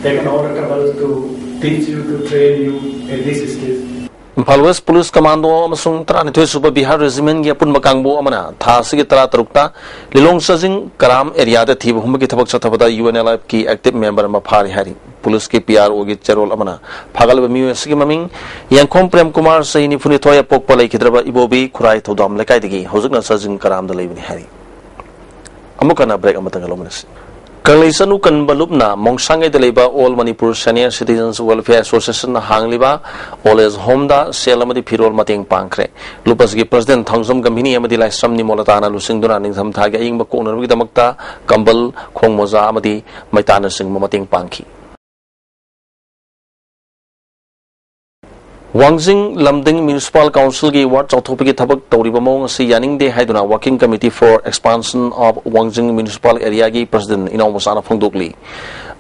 taken all the trouble to teach you, to train you at this stage. Imphal west police commando ꯑꯃꯁꯨꯡ ꯇꯔꯥꯅꯤꯊꯣꯏ ꯁꯨꯕ ꯕꯤꯍꯥꯔ ꯔꯦꯖꯤꯃꯦꯟꯒꯤ ꯑꯄꯨꯟꯕ ꯀꯥꯡꯕꯨ ꯑꯃꯅ ꯊꯥ ꯑꯁꯤꯒꯤ ꯇꯔꯥ ꯇꯔꯨꯛꯇ ꯂꯤꯂꯣꯡ ꯆꯥꯖꯤꯡ ꯀꯔꯥꯝ ꯑꯦꯔꯤꯌꯥꯗ ꯊꯤꯕ ꯍꯨꯝꯕꯒꯤ ꯊꯕꯛ ꯆꯠꯊꯕꯗ ꯌꯨ ꯑꯦꯟ ꯑꯦꯜ ꯑꯦꯐꯀꯤ ꯑꯦꯛꯇꯤꯚ ꯃꯦꯝꯕꯔ ꯑꯃ ꯐꯥꯔꯤ ꯍꯥꯏꯔꯤ꯫ ꯄꯨꯂꯤꯁꯀꯤ ꯄꯤ ꯑꯥꯔ ꯑꯣꯒꯤ ꯆꯦꯔꯣꯜ ꯑꯃꯅ ꯐꯥꯒꯠꯂꯕ ꯃꯤꯑꯣꯏ ꯑꯁꯤꯒꯤ ꯃꯃꯤꯡ ꯌꯦꯡꯈꯣꯝ ꯄ꯭ꯔꯦꯝ ꯀꯨꯃꯥꯔ, ꯆꯍꯤ ꯅꯤꯐꯨꯅꯤꯊꯣꯏ, ꯑꯄꯣꯛꯄ ꯂꯩꯈꯤꯗ꯭ꯔꯕ ꯏꯕꯣꯕꯤ ꯈꯨꯔꯥꯏ ꯊꯧꯗꯥꯝ ꯂꯩꯀꯥꯏꯗꯒꯤ ꯍꯧꯖꯤꯛꯅ ꯆꯥꯖꯤꯡ ꯀꯔꯥꯝꯗ ꯂꯩꯕꯅꯤ ꯍꯥꯏꯔꯤ꯫ ꯑꯃꯨꯛ ꯍꯟꯅ ꯕ꯭ꯔꯦꯛ ꯑꯃꯇꯪꯒ ꯂꯧꯃꯤꯟꯅꯁꯤ꯫ ꯀꯪꯂꯩ ꯆꯅꯨ ꯀꯟꯕ ꯂꯨꯞꯅ ꯃꯣꯡꯁꯥꯡꯉꯩꯗ ꯂꯩꯕ all Manipur senior citizens welfare ꯑꯦꯁꯣꯁꯤꯌꯦꯁꯟꯅ ꯍꯥꯡꯂꯤꯕ ꯑꯣꯜ ꯑꯦꯖ ꯍꯣꯝꯗ ꯁꯦꯜ ꯑꯃꯗꯤ ꯐꯤꯔꯣꯜ ꯃꯇꯦꯡ ꯄꯥꯡꯈ꯭ꯔꯦ꯫ ꯂꯨꯞ ꯑꯁꯤꯒꯤ ꯄ꯭ꯔꯁꯤꯗꯦꯟ ꯊꯥꯡꯖꯝ ꯒꯝꯚꯤꯅꯤ ꯑꯃꯗꯤ ꯂꯥꯏꯁ꯭ꯔꯝ ꯅꯤꯃꯣꯂꯇꯥꯅ ꯂꯨꯆꯤꯡꯗꯨꯅ ꯅꯤꯡꯊꯝꯊꯥꯒꯤ ꯑꯌꯤꯡꯕ ꯀꯣꯛꯅꯅꯕꯒꯤꯗꯃꯛꯇ ꯀꯝꯕꯜ, ꯈꯣꯡ ꯃꯣꯖꯥ ꯑꯃꯗꯤ ꯃꯩꯇꯥꯟꯅꯆꯤꯡꯕ ꯃꯇꯦꯡ ꯄꯥꯡꯈꯤ꯫ ꯋꯥꯡꯖꯤꯡ ꯂꯝꯗꯤꯡ ꯃ꯭ꯌꯨꯅꯤꯁꯤꯄꯥꯜ ꯀꯥꯎꯟꯁꯤꯜꯒꯤ ꯋꯥꯔꯗ ꯆꯥꯎꯊꯣꯛꯄꯒꯤ ꯊꯕꯛ ꯇꯧꯔꯤꯕ ꯃꯑꯣꯡ ꯑꯁꯤ ꯌꯥꯅꯤꯡꯗꯦ ꯍꯥꯏꯗꯨꯅ Working Committee for Expansion of Wangjing Municipal Areaꯒꯤ ꯄ꯭ꯔꯁꯤꯗꯦꯟ ꯏꯅꯥꯎ ꯃꯆꯥꯅ ꯐꯣꯡꯗꯣꯛꯂꯤ꯫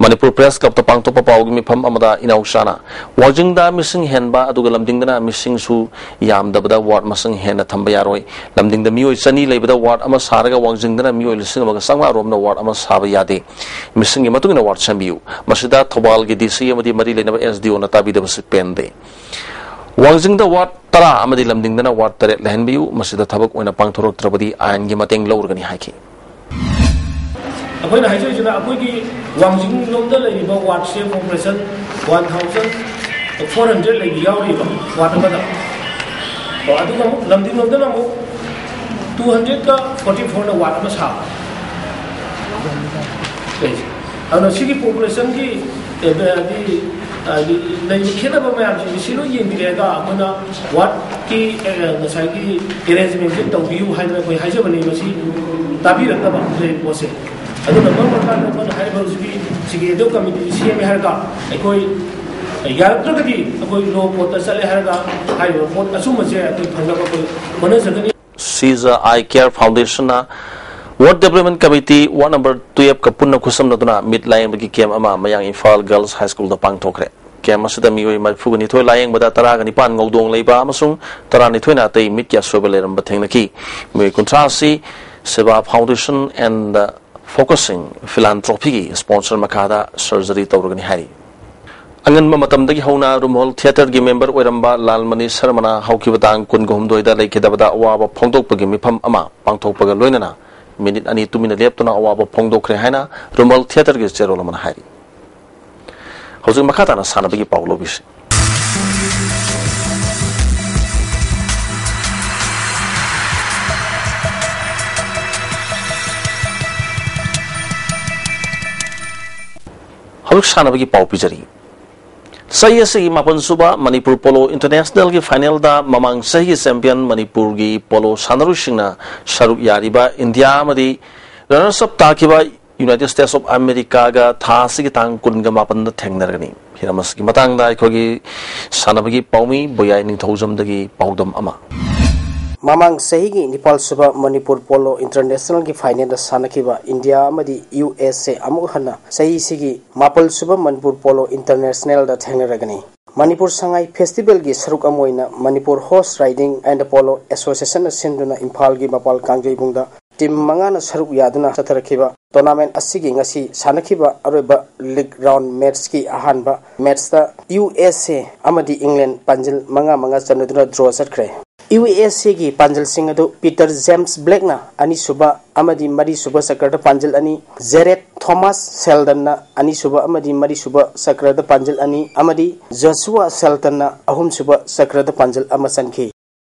ꯃꯅꯤꯄꯨꯔ ꯄ꯭ꯔꯦꯁ ꯀ꯭ꯂꯕꯇ ꯄꯥꯡꯊꯣꯛꯄ ꯄꯥꯎꯒꯤ ꯃꯤꯐꯝ ꯑꯃꯗ ꯏꯅꯥꯎꯆꯥꯅ ꯋꯥꯡꯖꯤꯡꯗ ꯃꯤꯁꯤꯡ ꯍꯦꯟꯕ ꯑꯗꯨꯒ ꯂꯝꯗꯤꯡꯗꯅ ꯃꯤꯁꯤꯡꯁꯨ ꯌꯥꯝꯗꯕꯗ ꯋꯥꯔꯗ ꯃꯁꯤꯡ ꯍꯦꯟꯅ ꯊꯝꯕ ꯌꯥꯔꯣꯏ꯫ ꯂꯝꯗꯤꯡꯗ ꯃꯤꯑꯣꯏ ꯆꯅꯤ ꯂꯩꯕꯗ ꯋꯥꯔꯗ ꯑꯃ ꯁꯥꯔꯒ ꯋꯥꯡꯖꯤꯡꯗꯅ ꯃꯤꯑꯣꯏ ꯂꯤꯁꯤꯡ ꯑꯃꯒ ꯆꯥꯝꯃꯉꯥ ꯔꯣꯝꯅ ꯋꯥꯔꯗ ꯑꯃ ꯁꯥꯕ ꯌꯥꯗꯦ꯫ ꯃꯤꯁꯤꯡꯒꯤ ꯃꯇꯨꯡ ꯏꯟꯅ ꯋꯥꯔꯗ ꯁꯦꯝꯕꯤꯌꯨ꯫ ꯃꯁꯤꯗ ꯊꯧꯕꯥꯜꯒꯤ ꯗꯤ ꯁꯤ ꯑꯃꯗꯤ ꯃꯔꯤ ꯂꯩꯅꯕ ꯑꯦꯁ ꯗꯤ ꯑꯣꯅ ꯇꯥꯕꯤꯗꯕꯁꯤ ꯄꯦꯟꯗꯦ꯫ ꯋꯥꯡꯖꯤꯡꯗ ꯋꯥꯔꯗ ꯇꯔꯥ ꯑꯃꯗꯤ ꯂꯝꯗꯤꯡꯗꯅ ꯋꯥꯔꯗ ꯇꯔꯦꯠ ꯂꯩꯍꯟꯕꯤꯌꯨ꯫ ꯃꯁꯤꯗ ꯊꯕꯛ ꯑꯣꯏꯅ ꯄꯥꯡꯊꯣꯔꯛꯇ꯭ꯔꯕꯗꯤ ꯑꯥꯏꯟꯒꯤ ꯃꯇꯦꯡ ꯂꯧꯔꯒꯅꯤ ꯍꯥꯏꯈꯤ꯫ ꯑꯩꯈꯣꯏꯅ ꯍꯥꯏꯖꯔꯤꯁꯤꯅ ꯑꯩꯈꯣꯏꯒꯤ ꯋꯥꯡꯖꯤꯡ ꯂꯣꯝꯗ ꯂꯩꯔꯤꯕ ꯋꯥꯔꯗꯁꯦ population one thousand four hundred ꯂꯩꯕ ꯌꯥꯎꯔꯤꯕ ꯋꯥꯔꯗ ꯑꯃꯗ꯫ ꯑꯣ, ꯑꯗꯨꯒ ꯑꯃꯨꯛ ꯂꯝꯗꯤꯡ ꯂꯣꯝꯗꯅ ꯑꯃꯨꯛ two hundred forty fourꯅ ꯋꯥꯔꯗ ꯑꯃ ꯁꯥꯕ꯫ ꯂꯩꯁꯦ꯫ ꯑꯗꯨꯅ ꯁꯤꯒꯤ populationꯒꯤ, ꯑꯦ, ꯍꯥꯏꯗꯤ, ꯍꯥꯏꯗꯤ ꯂꯩꯕ ꯈꯦꯠꯅꯕ ꯃꯌꯥꯝꯁꯤꯡꯁꯦ ꯁꯤ ꯂꯣꯏ ꯌꯦꯡꯕꯤꯔꯛꯑꯒ ꯑꯩꯈꯣꯏꯅ ꯋꯥꯔꯗꯀꯤ, ꯑꯦ, ꯉꯁꯥꯏꯒꯤ arrangementꯁꯦ ꯇꯧꯕꯤꯌꯨ ꯍꯥꯏꯗꯅ ꯑꯩꯈꯣꯏ ꯍꯥꯏꯖꯕꯅꯤ꯫ ꯃꯁꯤ ꯇꯥꯕꯤꯔꯛꯇꯕ ꯂꯩꯔꯤꯕ ꯄꯣꯠꯁꯦ꯫ ꯑꯗꯨꯅ ꯃꯔꯝ ꯑꯣꯏꯔꯀꯥꯟꯗ ꯑꯩꯈꯣꯏꯅ ꯍꯥꯏꯔꯤꯕ ꯍꯧꯖꯤꯛꯀꯤ ꯁꯤꯒꯤ ꯑꯦꯗꯣꯞ ꯀꯃꯤꯇꯤꯁꯤ ꯁꯦꯝꯃꯦ ꯍꯥꯏꯔꯒ ꯑꯩꯈꯣꯏ ꯌꯥꯔꯛꯇ꯭ꯔꯒꯗꯤ ꯑꯩꯈꯣꯏ ꯂꯣ ꯀꯣꯔꯠꯇ ꯆꯠꯂꯦ ꯍꯥꯏꯔꯒ ꯍꯥꯏꯔꯤꯕ ꯄꯣꯠ ꯑꯆꯨꯝꯕꯁꯦ ꯑꯩꯈꯣꯏ ꯐꯪꯅꯕ ꯑꯩꯈꯣꯏ ꯍꯣꯠꯅꯖꯒꯅꯤ꯫ ꯁꯤꯖ ꯑꯥꯏ ꯀꯦꯌꯔ ꯐꯥꯎꯟꯗꯦꯁꯟꯅ ꯋꯥꯔꯗ ꯗꯦꯕꯂꯞꯃꯦꯟ ꯀꯃꯤꯇꯤ ꯋꯥꯔꯗ ꯅꯝꯕꯔ twelveꯀ ꯄꯨꯟꯅ ꯈꯨꯠꯁꯝꯅꯗꯨꯅ ꯃꯤꯠ ꯂꯥꯌꯦꯡꯕꯒꯤ ꯀꯦꯝ ꯑꯃ ꯃꯌꯥꯡ ꯏꯝꯐꯥꯜ ꯒꯔꯜꯁ ꯍꯥꯏ ꯁ꯭ꯀꯨꯜꯗ ꯄꯥꯡꯊꯣꯛꯈ꯭ꯔꯦ꯫ ꯀꯦꯝ ꯑꯁꯤꯗ ꯃꯤꯑꯣꯏ ꯃꯔꯤꯐꯨꯒ ꯅꯤꯊꯣꯏ ꯂꯥꯌꯦꯡꯕꯗ ꯇꯔꯥꯒ ꯅꯤꯄꯥꯟ ꯉꯧꯗꯣꯡ ꯂꯩꯕ ꯑꯃꯁꯨꯡ ꯇꯔꯥꯅꯤꯊꯣꯏꯅ ꯑꯇꯩ ꯃꯤꯠꯀꯤ ꯑꯁꯣꯏꯕ ꯂꯩꯔꯝꯕ ꯊꯦꯡꯅꯈꯤ꯫ ꯃꯤꯑꯣꯏ ꯀꯨꯟꯊ꯭ꯔꯥ ꯑꯁꯤ ꯁꯦꯕꯥ ꯐꯥꯎꯟꯗꯦꯁꯟ and Focusing Philanthropyꯒꯤ ꯁ꯭ꯄꯣꯟꯁꯔ ꯃꯈꯥꯗ ꯁꯔꯖꯔꯤ ꯇꯧꯔꯒꯅꯤ ꯍꯥꯏꯔꯤ꯫ ꯑꯉꯟꯕ ꯃꯇꯝꯗꯒꯤ ꯍꯧꯅ ꯔꯨꯃꯣꯜ ꯊꯤꯌꯦꯇꯔꯒꯤ ꯃꯦꯝꯕꯔ ꯑꯣꯏꯔꯝꯕ ꯂꯥꯜꯃꯅꯤ ꯁꯔꯃꯅ ꯍꯧꯈꯤꯕ ꯇꯥꯡ ꯀꯨꯟꯒ ꯍꯨꯝꯗꯣꯏꯗ ꯂꯩꯈꯤꯗꯕꯗ ꯑꯋꯥꯕ ꯐꯣꯡꯗꯣꯛꯄꯒꯤ ꯃꯤꯐꯝ ꯑꯃ ꯄꯥꯡꯊꯣꯛꯄꯒ ꯂꯣꯏꯅꯅ ꯃꯤꯅꯤꯠ ꯑꯅꯤ ꯇꯨꯃꯤꯟꯅ ꯂꯦꯞꯇꯨꯅ ꯑꯋꯥꯕ ꯐꯣꯡꯗꯣꯛꯈ꯭ꯔꯦ ꯍꯥꯏꯅ ꯔꯨꯃꯣꯜ ꯊꯤꯌꯦꯇꯔꯒꯤ ꯆꯦꯔꯣꯜ ꯑꯃꯅ ꯍꯥꯏꯔꯤ꯫ ꯍꯧꯖꯤꯛ ꯃꯈꯥ ꯇꯥꯅ ꯁꯥꯟꯅꯕꯒꯤ ꯄꯥꯎ ꯂꯧꯕꯤꯁꯤ꯫ ꯍꯧꯖꯤꯛ ꯁꯥꯟꯅꯕꯒꯤ ꯄꯥꯎ ꯄꯤꯖꯔꯤ꯫ ꯆꯍꯤ ꯑꯁꯤꯒꯤ ꯃꯥꯄꯟ ꯁꯨꯕ ꯃꯅꯤꯄꯨꯔ ꯄꯣꯂꯣ ꯏꯟꯇꯔꯅꯦꯁꯅꯦꯜꯒꯤ ꯐꯥꯏꯅꯦꯜꯗ ꯃꯃꯥꯡ ꯆꯍꯤꯒꯤ ꯆꯦꯝꯄꯤꯌꯟ ꯃꯅꯤꯄꯨꯔꯒꯤ ꯄꯣꯂꯣ ꯁꯥꯟꯅꯔꯣꯏꯁꯤꯡꯅ ꯁꯔꯨꯛ ꯌꯥꯔꯤꯕ ꯏꯟꯗꯤꯌꯥ ꯑꯃꯗꯤ ꯔꯅꯔꯁ ꯑꯞ ꯇꯥꯈꯤꯕ ꯌꯨꯅꯥꯏꯇꯦꯗ ꯁ꯭ꯇꯦꯠꯁ ꯑꯣꯐ ꯑꯃꯦꯔꯤꯀꯥꯒ ꯊꯥ ꯑꯁꯤꯒꯤ ꯇꯥꯡ ꯀꯨꯟꯒ ꯃꯥꯄꯟꯗ ꯊꯦꯡꯅꯔꯒꯅꯤ꯫ ꯍꯤꯔꯝ ꯑꯁꯤꯒꯤ ꯃꯇꯥꯡꯗ ꯑꯩꯈꯣꯏꯒꯤ ꯁꯥꯟꯅꯕꯒꯤ ꯄꯥꯎꯃꯤ ꯕꯣꯌꯥꯏ ꯅꯤꯡꯊꯧꯖꯝꯗꯒꯤ ꯄꯥꯎꯗꯝ ꯑꯃ꯫ ꯃꯃꯥꯡ ꯆꯍꯤꯒꯤ ꯅꯤꯄꯥꯜ ꯁꯨꯕ ꯃꯅꯤꯄꯨꯔ ꯄꯣꯂꯣ ꯏꯟꯇꯔꯅꯦꯁꯅꯦꯜꯒꯤ ꯐꯥꯏꯅꯦꯜꯗ ꯁꯥꯟꯅꯈꯤꯕ ꯏꯟꯗꯤꯌꯥ ꯑꯃꯗꯤ ꯌꯨ ꯑꯦꯁ ꯑꯦ ꯑꯃꯨꯛ ꯍꯟꯅ ꯆꯍꯤꯁꯤꯒꯤ ꯃꯥꯄꯜ ꯁꯨꯕ ꯃꯅꯤꯄꯨꯔ ꯄꯣꯂꯣ ꯏꯟꯇꯔꯅꯦꯁꯅꯦꯜꯗ ꯊꯦꯡꯅꯔꯒꯅꯤ꯫ ꯃꯅꯤꯄꯨꯔ ꯁꯉꯥꯏ ꯐꯦꯁꯇꯤꯚꯦꯜꯒꯤ ꯁꯔꯨꯛ ꯑꯃ ꯑꯣꯏꯅ Manipur horse riding and polo ꯑꯦꯁꯣꯁꯤꯌꯦꯁꯟꯅ ꯁꯤꯟꯗꯨꯅ ꯏꯝꯐꯥꯜꯒꯤ ꯃꯄꯥꯜ ꯀꯥꯡꯖꯩꯕꯨꯡꯗ ꯇꯤꯝ ꯃꯉꯥꯅ ꯁꯔꯨꯛ ꯌꯥꯗꯨꯅ ꯆꯠꯊꯔꯛꯈꯤꯕ ꯇꯣꯔꯅꯥꯃꯦꯟ ꯑꯁꯤꯒꯤ ꯉꯁꯤ ꯁꯥꯟꯅꯈꯤꯕ ꯑꯔꯣꯏꯕ ꯂꯤꯒ ꯔꯥꯎꯟ ꯃꯦꯠꯁꯀꯤ ꯑꯍꯥꯟꯕ ꯃꯦꯠꯁꯇ ꯌꯨ ꯑꯦꯁ ꯑꯦ ꯑꯃꯗꯤ ꯏꯪꯂꯦꯟ ꯄꯥꯟꯖꯤꯜ ꯃꯉꯥ ꯃꯉꯥ ꯆꯟꯅꯗꯨꯅ ꯗ꯭ꯔꯣ ꯆꯠꯈ꯭ꯔꯦ꯫ ꯌꯨ ꯑꯦꯁ ꯑꯦꯒꯤ ꯄꯥꯟꯖꯤꯜꯁꯤꯡ ꯑꯗꯨ ꯄꯤꯇꯔ ꯖꯦꯝꯁ ꯕ꯭ꯂꯦꯛꯅ ꯑꯅꯤꯁꯨꯕ ꯑꯃꯗꯤ ꯃꯔꯤꯁꯨꯕ ꯆꯀ꯭ꯔꯗ ꯄꯥꯟꯖꯤꯜ ꯑꯅꯤ, ꯖꯦꯔꯦꯠ ꯊꯣꯃꯥꯁ ꯁꯦꯜꯗꯟꯅ ꯑꯅꯤꯁꯨꯕ ꯑꯃꯗꯤ ꯃꯔꯤꯁꯨꯕ ꯆꯀ꯭ꯔꯗ ꯄꯥꯟꯖꯤꯜ ꯑꯅꯤ ꯑꯃꯗꯤ ꯖꯣꯁꯨꯋꯥ ꯁꯦꯜꯇꯟꯅ ꯑꯍꯨꯝꯁꯨꯕ ꯆꯀ꯭ꯔꯗ ꯄꯥꯟꯖꯤꯜ ꯑꯃ ꯆꯟꯈꯤ꯫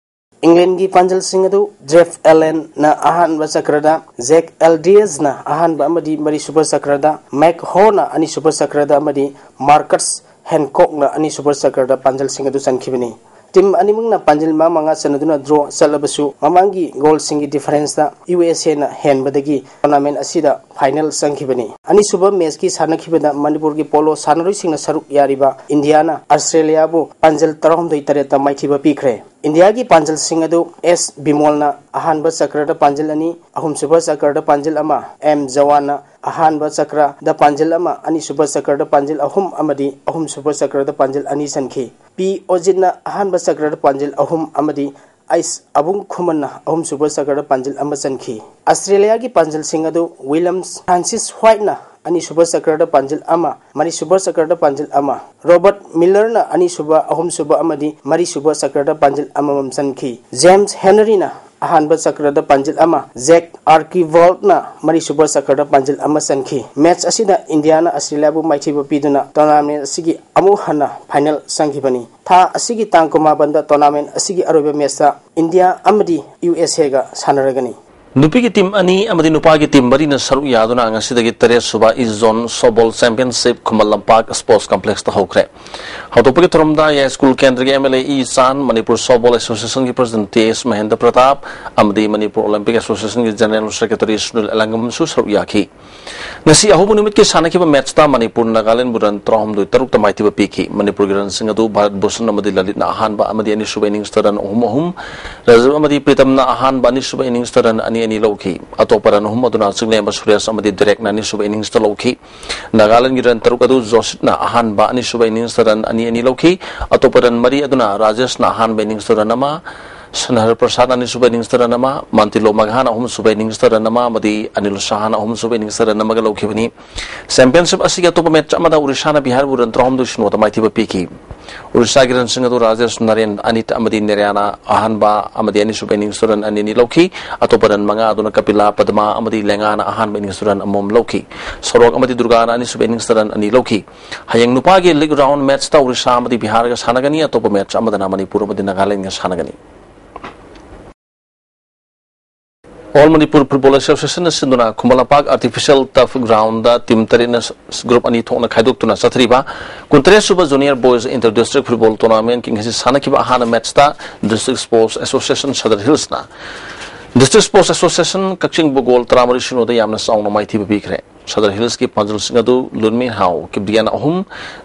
ꯏꯪꯂꯦꯟꯒꯤ ꯄꯥꯟꯖꯜꯁꯤꯡ ꯑꯗꯨ ꯖꯦꯐ ꯑꯦꯂꯦꯟꯅ ꯑꯍꯥꯟꯕ ꯆꯀ꯭ꯔꯗ, ꯖꯦꯛ ꯑꯦꯜꯗꯤꯌꯁꯅ ꯑꯍꯥꯟꯕ ꯑꯃꯗꯤ ꯃꯔꯤꯁꯨꯕ ꯆꯀ꯭ꯔꯗ, ꯃꯦꯛ ꯍꯣꯔꯅ ꯑꯅꯤꯁꯨꯕ ꯆꯀ꯭ꯔꯗ ꯑꯃꯗꯤ ꯃꯥꯔꯀꯁ ꯍꯦꯟꯀꯣꯛꯅ ꯑꯅꯤꯁꯨꯕ ꯆꯀ꯭ꯔꯗ ꯄꯥꯟꯖꯜꯁꯤꯡ ꯑꯗꯨ ꯆꯟꯈꯤꯕꯅꯤ꯫ ꯇꯤꯝ ꯑꯅꯤꯃꯛꯅ ꯄꯥꯟꯖꯜ ꯃꯉꯥ ꯃꯉꯥ ꯆꯟꯅꯗꯨꯅ ꯗ꯭ꯔꯣ ꯆꯠꯂꯕꯁꯨ, ꯃꯃꯥꯡꯒꯤ ꯒꯣꯜꯁꯤꯡꯒꯤ ꯗꯤꯐꯔꯦꯟꯁꯇ ꯌꯨ ꯑꯦꯁ ꯑꯦꯅ ꯍꯦꯟꯕꯗꯒꯤ ꯇꯣꯔꯅꯥꯃꯦꯟ ꯑꯁꯤꯗ ꯐꯥꯏꯅꯦꯜ ꯆꯪꯈꯤꯕꯅꯤ꯫ ꯑꯅꯤꯁꯨꯕ ꯃꯦꯆꯀꯤ ꯁꯥꯟꯅꯈꯤꯕꯗ ꯃꯅꯤꯄꯨꯔꯒꯤ ꯄꯣꯂꯣ ꯁꯥꯟꯅꯔꯣꯏꯁꯤꯡꯅ ꯁꯔꯨꯛ ꯌꯥꯔꯤꯕ ꯏꯟꯗꯤꯌꯥꯅ ꯑꯁꯇ꯭ꯔꯦꯂꯤꯌꯥꯕꯨ ꯄꯥꯟꯖꯜ ꯇꯔꯥꯍꯨꯝꯗꯣꯏ ꯇꯔꯦꯠꯇ ꯃꯥꯏꯊꯤꯕ ꯄꯤꯈ꯭ꯔꯦ꯫ ꯏꯟꯗꯤꯌꯥꯒꯤ ꯄꯥꯟꯖꯜꯁꯤꯡ ꯑꯗꯨ ꯑꯦꯁ ꯕꯤꯃꯣꯜꯅ ꯑꯍꯥꯟꯕ ꯆꯀ꯭ꯔꯗ ꯄꯥꯟꯖꯜ ꯑꯅꯤ, ꯑꯍꯨꯝꯁꯨꯕ ꯆꯀ꯭ꯔꯗ ꯄꯥꯟꯖꯜ ꯑꯃ, ꯑꯦꯝ ꯖꯋꯥꯟꯅ ꯑꯍꯥꯟꯕ ꯆꯀ꯭ꯔꯗ ꯄꯥꯟꯖꯜ ꯑꯃ, ꯑꯅꯤꯁꯨꯕ ꯆꯀ꯭ꯔꯗ ꯄꯥꯟꯖꯜ ꯑꯍꯨꯝ ꯑꯃꯗꯤ ꯑꯍꯨꯝꯁꯨꯕ ꯆꯀ꯭ꯔꯗ ꯄꯥꯟꯖꯜ ꯑꯅꯤ ꯆꯟꯈꯤ꯫ ꯄꯤ ꯑꯣꯖꯤꯠꯅ ꯑꯍꯥꯟꯕ ꯆꯀ꯭ꯔꯗ ꯄꯥꯟꯖꯜ ꯑꯍꯨꯝ ꯑꯃꯗꯤ ꯑꯩꯁ ꯑꯕꯨꯡ ꯈꯨꯃꯟꯅ ꯑꯍꯨꯝꯁꯨꯕ ꯆꯀ꯭ꯔꯗ ꯄꯥꯟꯖꯜ ꯑꯃ ꯆꯟꯈꯤ꯫ ꯑꯁꯇ꯭ꯔꯦꯂꯤꯌꯥꯒꯤ ꯄꯥꯟꯖꯜꯁꯤꯡ ꯑꯗꯨ ꯋꯤꯂꯝꯁ ꯐ꯭ꯔꯥꯟꯁꯤꯁ ꯍ꯭ꯋꯥꯏꯠꯅ ꯑꯅꯤꯁꯨꯕ ꯆꯀ꯭ꯔꯗ ꯄꯥꯟꯖꯤꯜ ꯑꯃ, ꯃꯔꯤꯁꯨꯕ ꯆꯀ꯭ꯔꯗ ꯄꯥꯟꯖꯤꯜ ꯑꯃ, ꯔꯣꯕꯔꯠ ꯃꯤꯂꯔꯅ ꯑꯅꯤꯁꯨꯕ, ꯑꯍꯨꯝꯁꯨꯕ ꯑꯃꯗꯤ ꯃꯔꯤꯁꯨꯕ ꯆꯀ꯭ꯔꯗ ꯄꯥꯟꯖꯤꯜ ꯑꯃꯃꯝ ꯆꯟꯈꯤ꯫ ꯖꯦꯝꯁ ꯍꯦꯅꯔꯤꯅ ꯑꯍꯥꯟꯕ ꯆꯀ꯭ꯔꯗ ꯄꯥꯟꯖꯤꯜ ꯑꯃ, ꯖꯦꯛ ꯑꯥꯔꯀꯤꯚꯣꯜꯠꯅ ꯃꯔꯤꯁꯨꯕ ꯆꯀ꯭ꯔꯗ ꯄꯥꯟꯖꯤꯜ ꯑꯃ ꯆꯟꯈꯤ꯫ ꯃꯦꯆ ꯑꯁꯤꯗ ꯏꯟꯗꯤꯌꯥꯅ ꯑꯁꯇ꯭ꯔꯦꯂꯤꯌꯥꯕꯨ ꯃꯥꯏꯊꯤꯕ ꯄꯤꯗꯨꯅ ꯇꯣꯔꯅꯥꯃꯦꯟ ꯑꯁꯤꯒꯤ ꯑꯃꯨꯛ ꯍꯟꯅ ꯐꯥꯏꯅꯦꯜ ꯆꯪꯈꯤꯕꯅꯤ꯫ ꯊꯥ ꯑꯁꯤꯒꯤ ꯇꯥꯡ ꯀꯨꯟꯃꯥꯄꯟꯗ ꯇꯣꯔꯅꯥꯃꯦꯟ ꯑꯁꯤꯒꯤ ꯑꯔꯣꯏꯕ ꯃꯦꯆꯇ ꯏꯟꯗꯤꯌꯥ ꯑꯃꯗꯤ ꯌꯨ ꯑꯦꯁ ꯑꯦꯒ ꯁꯥꯟꯅꯔꯒꯅꯤ꯫ ꯅꯨꯄꯤꯒꯤ ꯇꯤꯝ ꯑꯅꯤ ꯑꯃꯗꯤ ꯅꯨꯄꯥꯒꯤ ꯇꯤꯝ ꯃꯔꯤꯅ ꯁꯔꯨꯛ ꯌꯥꯗꯨꯅ ꯉꯁꯤꯗꯒꯤ ꯇꯔꯦꯠ ꯁꯨꯕ ꯏꯁ zone ꯁꯣꯕꯣꯜ championship Khuman Lampak sports ꯀꯝꯄ꯭ꯂꯦꯛꯁꯇ ꯍꯧꯈ꯭ꯔꯦ꯫ ꯍꯧꯗꯣꯛꯄꯒꯤ ꯊꯧꯔꯝꯗ ꯌꯥꯏꯁ꯭ꯀꯨꯜ ꯀꯦꯟꯗ꯭ꯔꯒꯤ M L A E Chan, Manipur softball ꯑꯦꯁꯣꯁꯤꯌꯦꯁꯟꯒꯤ president T S Mahendra Pratap ꯑꯃꯗꯤ ꯃꯅꯤꯄꯨꯔ ꯑꯣꯂꯤꯝꯄꯤꯛ ꯑꯦꯁꯣꯁꯤꯌꯦꯁꯟꯒꯤ ꯖꯦꯅꯔꯦꯜ ꯁꯦꯀ꯭ꯔꯦꯇꯔꯤ ꯁꯨꯅꯤꯜ ꯑꯦꯂꯪꯒꯝꯁꯨ ꯁꯔꯨꯛ ꯌꯥꯈꯤ꯫ ꯉꯁꯤ ꯑꯍꯧꯕ ꯅꯨꯃꯤꯠꯀꯤ ꯁꯥꯟꯅꯈꯤꯕ ꯃꯦꯠꯁꯇ ꯃꯅꯤꯄꯨꯔꯅ ꯅꯥꯒꯥꯂꯦꯟꯕꯨ ꯔꯟ ꯇꯔꯥꯍꯨꯝꯗꯣꯏ ꯇꯔꯨꯛꯇ ꯃꯥꯏꯊꯤꯕ ꯄꯤꯈꯤ꯫ ꯃꯅꯤꯄꯨꯔꯒꯤ ꯔꯟꯁꯤꯡ ꯑꯗꯨ ꯚꯥꯔꯠ ꯚꯨꯁꯟ ꯑꯃꯗꯤ ꯂꯂꯤꯠꯅ ꯑꯍꯥꯟꯕ ꯑꯃꯗꯤ ꯑꯅꯤꯁꯨꯕ ꯏꯅꯤꯡꯁꯇ ꯔꯟ ꯑꯍꯨꯝ ꯑꯍꯨꯝ, ꯔꯖꯕ ꯑꯃꯗꯤ ꯄ꯭ꯔꯤꯇꯝꯅ ꯑꯍꯥꯟꯕ ꯑꯅꯤꯁꯨꯕ ꯏꯅꯤꯡꯁꯇ ꯔꯟ ꯑꯅꯤ ꯑꯅꯤ ꯂꯧꯈꯤ꯫ ꯑꯇꯣꯞꯄ ꯔꯟ ꯑꯍꯨꯝ ꯑꯗꯨꯅ ꯆꯤꯡꯂꯦꯝꯕ ꯁꯨꯔꯦꯁ ꯑꯃꯗꯤ ꯗꯦꯔꯦꯛꯅ ꯑꯅꯤꯁꯨꯕ ꯏꯅꯤꯡꯁꯇ ꯂꯧꯈꯤ꯫ ꯅꯥꯒꯥꯂꯦꯟꯒꯤ ꯔꯟ ꯇꯔꯨꯛ ꯑꯗꯨ ꯖꯣꯁꯤꯠꯅ ꯑꯍꯥꯟꯕ ꯑꯅꯤꯁꯨꯕ ꯏꯅꯤꯡꯁꯇ ꯔꯟ ꯑꯅꯤ ꯑꯅꯤ ꯂꯧꯈꯤ꯫ ꯑꯇꯣꯞꯄ ꯔꯟ ꯃꯔꯤ ꯑꯗꯨꯅ ꯔꯥꯖꯦꯁꯅ ꯑꯍꯥꯟꯕ ꯏꯅꯤꯡꯁꯇ ꯔꯟ ꯑꯃ, ꯁꯅꯍꯔ ꯄ꯭ꯔꯁꯥꯗ ꯑꯅꯤꯁꯨꯕ ꯏꯅꯤꯡꯁꯇ ꯔꯟ ꯑꯃ, ꯃꯥꯟꯇꯤꯂꯣ ꯃꯒꯍꯥꯅ ꯑꯍꯨꯝꯁꯨꯕ ꯏꯅꯤꯡꯁꯇ ꯔꯟ ꯑꯃ ꯑꯃꯗꯤ ꯑꯅꯤꯜ ꯁꯍꯥꯅ ꯑꯍꯨꯝꯁꯨꯕ ꯏꯅꯤꯡꯁꯇ ꯔꯟ ꯑꯃꯒ ꯂꯧꯈꯤꯕꯅꯤ꯫ ꯆꯦꯝꯄꯤꯌꯟꯁꯤꯞ ꯑꯁꯤꯒꯤ ꯑꯇꯣꯞꯄ ꯃꯦꯠꯆ ꯑꯃꯗ ꯑꯣꯔꯤꯁꯥꯅ ꯕꯤꯍꯥꯔꯕꯨ ꯔꯟ ꯇꯔꯥꯍꯨꯝꯗꯣꯏ ꯁꯤꯅꯣꯗ ꯃꯥꯏꯊꯤꯕ ꯄꯤꯈꯤ꯫ ꯑꯣꯔꯤꯁꯥꯒꯤ ꯔꯟꯁꯤꯡ ꯑꯗꯨ ꯔꯥꯖꯦꯁ ꯅꯔꯦꯟ, ꯑꯅꯤꯠ ꯑꯃꯗꯤ ꯅꯦꯔꯌꯥꯅ ꯑꯍꯥꯟꯕ ꯑꯃꯗꯤ ꯑꯅꯤꯁꯨꯕ ꯏꯅꯤꯡꯁꯇ ꯔꯟ ꯑꯅꯤ ꯑꯅꯤ ꯂꯧꯈꯤ꯫ ꯑꯇꯣꯞꯄ ꯔꯟ ꯃꯉꯥ ꯑꯗꯨꯅ ꯀꯄꯤꯂꯥ, ꯄꯗꯃꯥ ꯑꯃꯗꯤ ꯂꯦꯡꯉꯥꯅ ꯑꯍꯥꯟꯕ ꯏꯅꯤꯡꯁꯇ ꯔꯟ ꯑꯃꯃꯝ ꯂꯧꯈꯤ꯫ ꯁꯣꯔꯣꯛ ꯑꯃꯗꯤ ꯗꯨꯔꯒꯥꯅ ꯑꯅꯤꯁꯨꯕ ꯏꯅꯤꯡꯁꯇ ꯔꯟ ꯑꯅꯤ ꯂꯧꯈꯤ꯫ ꯍꯌꯦꯡ ꯅꯨꯄꯥꯒꯤ ꯂꯤꯒ ꯔꯥꯎꯟ ꯃꯦꯠꯆꯇ ꯑꯣꯔꯤꯁꯥ ꯑꯃꯗꯤ ꯕꯤꯍꯥꯔꯒ ꯁꯥꯟꯅꯒꯅꯤ, ꯑꯇꯣꯞꯄ ꯃꯦꯠꯆ ꯑꯃꯗꯅ ꯃꯅꯤꯄꯨꯔ ꯑꯃꯗꯤ ꯅꯥꯒꯥꯂꯦꯟꯒ ꯁꯥꯟꯅꯒꯅꯤ꯫ ꯑꯣꯜ ꯃꯅꯤꯄꯨꯔ ꯐꯨꯠꯕꯣꯜ ꯑꯦꯁꯣꯁꯤꯌꯦꯁꯟꯅ ꯁꯤꯟꯗꯨꯅ ꯈꯨꯃꯟ ꯂꯝꯄꯥꯛ ꯑꯥꯔꯇꯤꯐꯤꯁꯤꯌꯦꯜ ꯇꯔꯐ ꯒ꯭ꯔꯥꯎꯟꯗ ꯇꯤꯝ ꯇꯔꯦꯠꯅ ꯒ꯭ꯔꯨꯞ ꯑꯅꯤ ꯊꯣꯛꯅ ꯈꯥꯏꯗꯣꯛꯇꯨꯅ ꯆꯠꯊꯔꯤꯕ ꯀꯨꯟꯇꯔꯦꯠ ꯁꯨꯕ junior boys inter district football ꯇꯣꯔꯅꯥꯃꯦꯟꯠꯀꯤ ꯉꯁꯤ ꯁꯥꯟꯅꯈꯤꯕ ꯑꯍꯥꯟꯕ ꯃꯦꯠꯆꯇ ꯗꯤꯁꯇ꯭ꯔꯤꯛ ꯁ꯭ꯄꯣꯔꯠꯁ ꯑꯦꯁꯣꯁꯤꯌꯦꯁꯟ ꯁꯗꯔ ꯍꯤꯜꯁꯅ ꯗꯤꯁꯇ꯭ꯔꯤꯛ ꯁ꯭ꯄꯣꯔꯠꯁ ꯑꯦꯁꯣꯁꯤꯌꯦꯁꯟ ꯀꯛꯆꯤꯡꯕꯨ ꯒꯣꯜ ꯇꯔꯥꯃꯔꯤ ꯁꯤꯅꯣꯗ ꯌꯥꯝꯅ ꯆꯥꯎꯅ ꯃꯥꯏꯊꯤꯕ ꯄꯤꯈ꯭ꯔꯦ꯫ ꯁꯗꯔ ꯍꯤꯜꯁꯀꯤ ꯄꯥꯟꯖꯜꯁꯤꯡ ꯑꯗꯨ ꯂꯨꯟꯃꯤꯍꯥꯎ ꯀꯤꯞꯗꯤꯌꯥꯅ ꯑꯍꯨꯝ,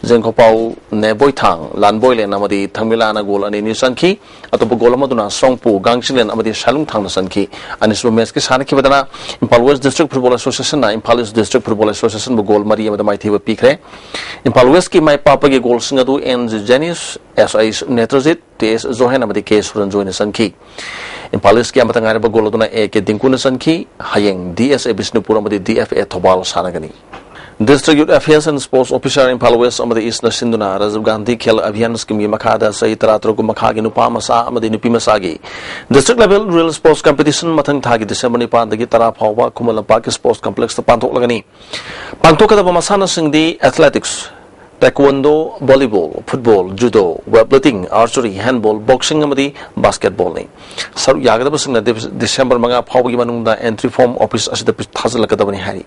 ꯖꯦꯡꯈꯣꯄꯥꯎ ꯅꯦꯕꯣꯏꯊꯥꯡ, ꯂꯥꯟꯕꯣꯏꯂꯦꯟ ꯑꯃꯗꯤ ꯊꯪꯃꯤꯂꯥꯅ ꯒꯣꯜ ꯑꯅꯤ ꯑꯅꯤ ꯆꯟꯈꯤ꯫ ꯑꯇꯣꯞꯄ ꯒꯣꯜ ꯑꯃꯗꯨꯅ ꯁꯣꯡꯄꯨ ꯒꯥꯡꯆꯤꯂꯦꯟ ꯑꯃꯗꯤ ꯁꯥꯏꯂꯨꯡꯊꯥꯡꯅ ꯆꯟꯈꯤ꯫ ꯑꯅꯤꯁꯨꯕ ꯃꯦꯆꯀꯤ ꯁꯥꯟꯅꯈꯤꯕꯗꯅ ꯏꯝꯐꯥꯜ ꯋꯦꯁ ꯗꯤꯁꯇ꯭ꯔꯤꯛ ꯐꯨꯠꯕꯣꯜ ꯑꯦꯁꯣꯁꯤꯌꯦꯁꯟꯅ ꯏꯝꯐꯥꯜ ꯏꯁ ꯗꯤꯁꯇ꯭ꯔꯤꯛ ꯐꯨꯠꯕꯣꯜ ꯑꯦꯁꯣꯁꯤꯌꯦꯁꯟꯕꯨ ꯒꯣꯜ ꯃꯔꯤ ꯑꯃꯗ ꯃꯥꯏꯊꯤꯕ ꯄꯤꯈ꯭ꯔꯦ꯫ ꯏꯝꯐꯥꯜ ꯋꯦꯁꯀꯤ ꯃꯥꯏ ꯄꯥꯛꯄꯒꯤ ꯒꯣꯜꯁꯤꯡ ꯑꯗꯨ N G Jenish, S H Netrajit, T S Johen ꯑꯃꯗꯤ ꯀꯦ ꯁꯨꯔꯟꯖꯣꯏꯅ ꯆꯟꯈꯤ꯫ ꯏꯝꯐꯥꯜ ꯏꯁꯀꯤ ꯑꯃꯠꯇ ꯉꯥꯏꯔꯕ ꯒꯣꯜ ꯑꯗꯨꯅ ꯑꯦ ꯀꯦ ꯗꯤꯡꯀꯨꯅ ꯆꯟꯈꯤ꯫ ꯍꯌꯦꯡ ꯗꯤ ꯑꯦꯁ ꯑꯦ ꯕꯤꯁꯅꯨꯄꯨꯔ ꯑꯃꯗꯤ ꯗꯤ ꯑꯦꯐ ꯑꯦ ꯊꯧꯕꯥꯜ ꯁꯥꯟꯅꯒꯅꯤ꯫ District Youth Affairs and Sports Officer, Imphal West ꯑꯃꯗꯤ East ꯅ ꯁꯤꯟꯗꯨꯅ Rajiv Gandhi Khel Abhiyan Scheme ꯒꯤ ꯃꯈꯥꯗ ꯆꯍꯤ ꯇꯔꯥ ꯇꯔꯨꯛ ꯃꯈꯥꯒꯤ ꯅꯨꯄꯥ ꯃꯆꯥ ꯑꯃꯗꯤ ꯅꯨꯄꯤ ꯃꯆꯥꯒꯤ District Level Rural Sports Competition ꯃꯊꯪ ꯊꯥꯒꯤ ꯗꯤꯁꯦꯝꯕꯔ ꯅꯤꯄꯥꯟꯗꯒꯤ ꯇꯔꯥ ꯐꯥꯎꯕ ꯈꯨꯃꯟ ꯂꯝꯄꯥꯛꯀꯤ Sports Complex ꯇ ꯄꯥꯡꯊꯣꯛꯂꯒꯅꯤ꯫ ꯄꯥꯡꯊꯣꯛꯀꯗꯕ ꯃꯁꯥꯟꯅꯁꯤꯡꯗꯤ Athletics, Taekwondo, Volleyball, Football, Judo, Weightlifting, Archery, Handball, Boxing ꯑꯃꯗꯤ Basketball ꯅꯤ꯫ ꯁꯔꯨꯛ ꯌꯥꯒꯗꯕꯁꯤꯡꯅ ꯗꯤꯁꯦꯝꯕꯔ ꯃꯉꯥ ꯐꯥꯎꯕꯒꯤ ꯃꯅꯨꯡꯗ entry form office ꯑꯁꯤꯗ ꯊꯥꯖꯤꯜꯂꯛꯀꯗꯕꯅꯤ ꯍꯥꯏꯔꯤ꯫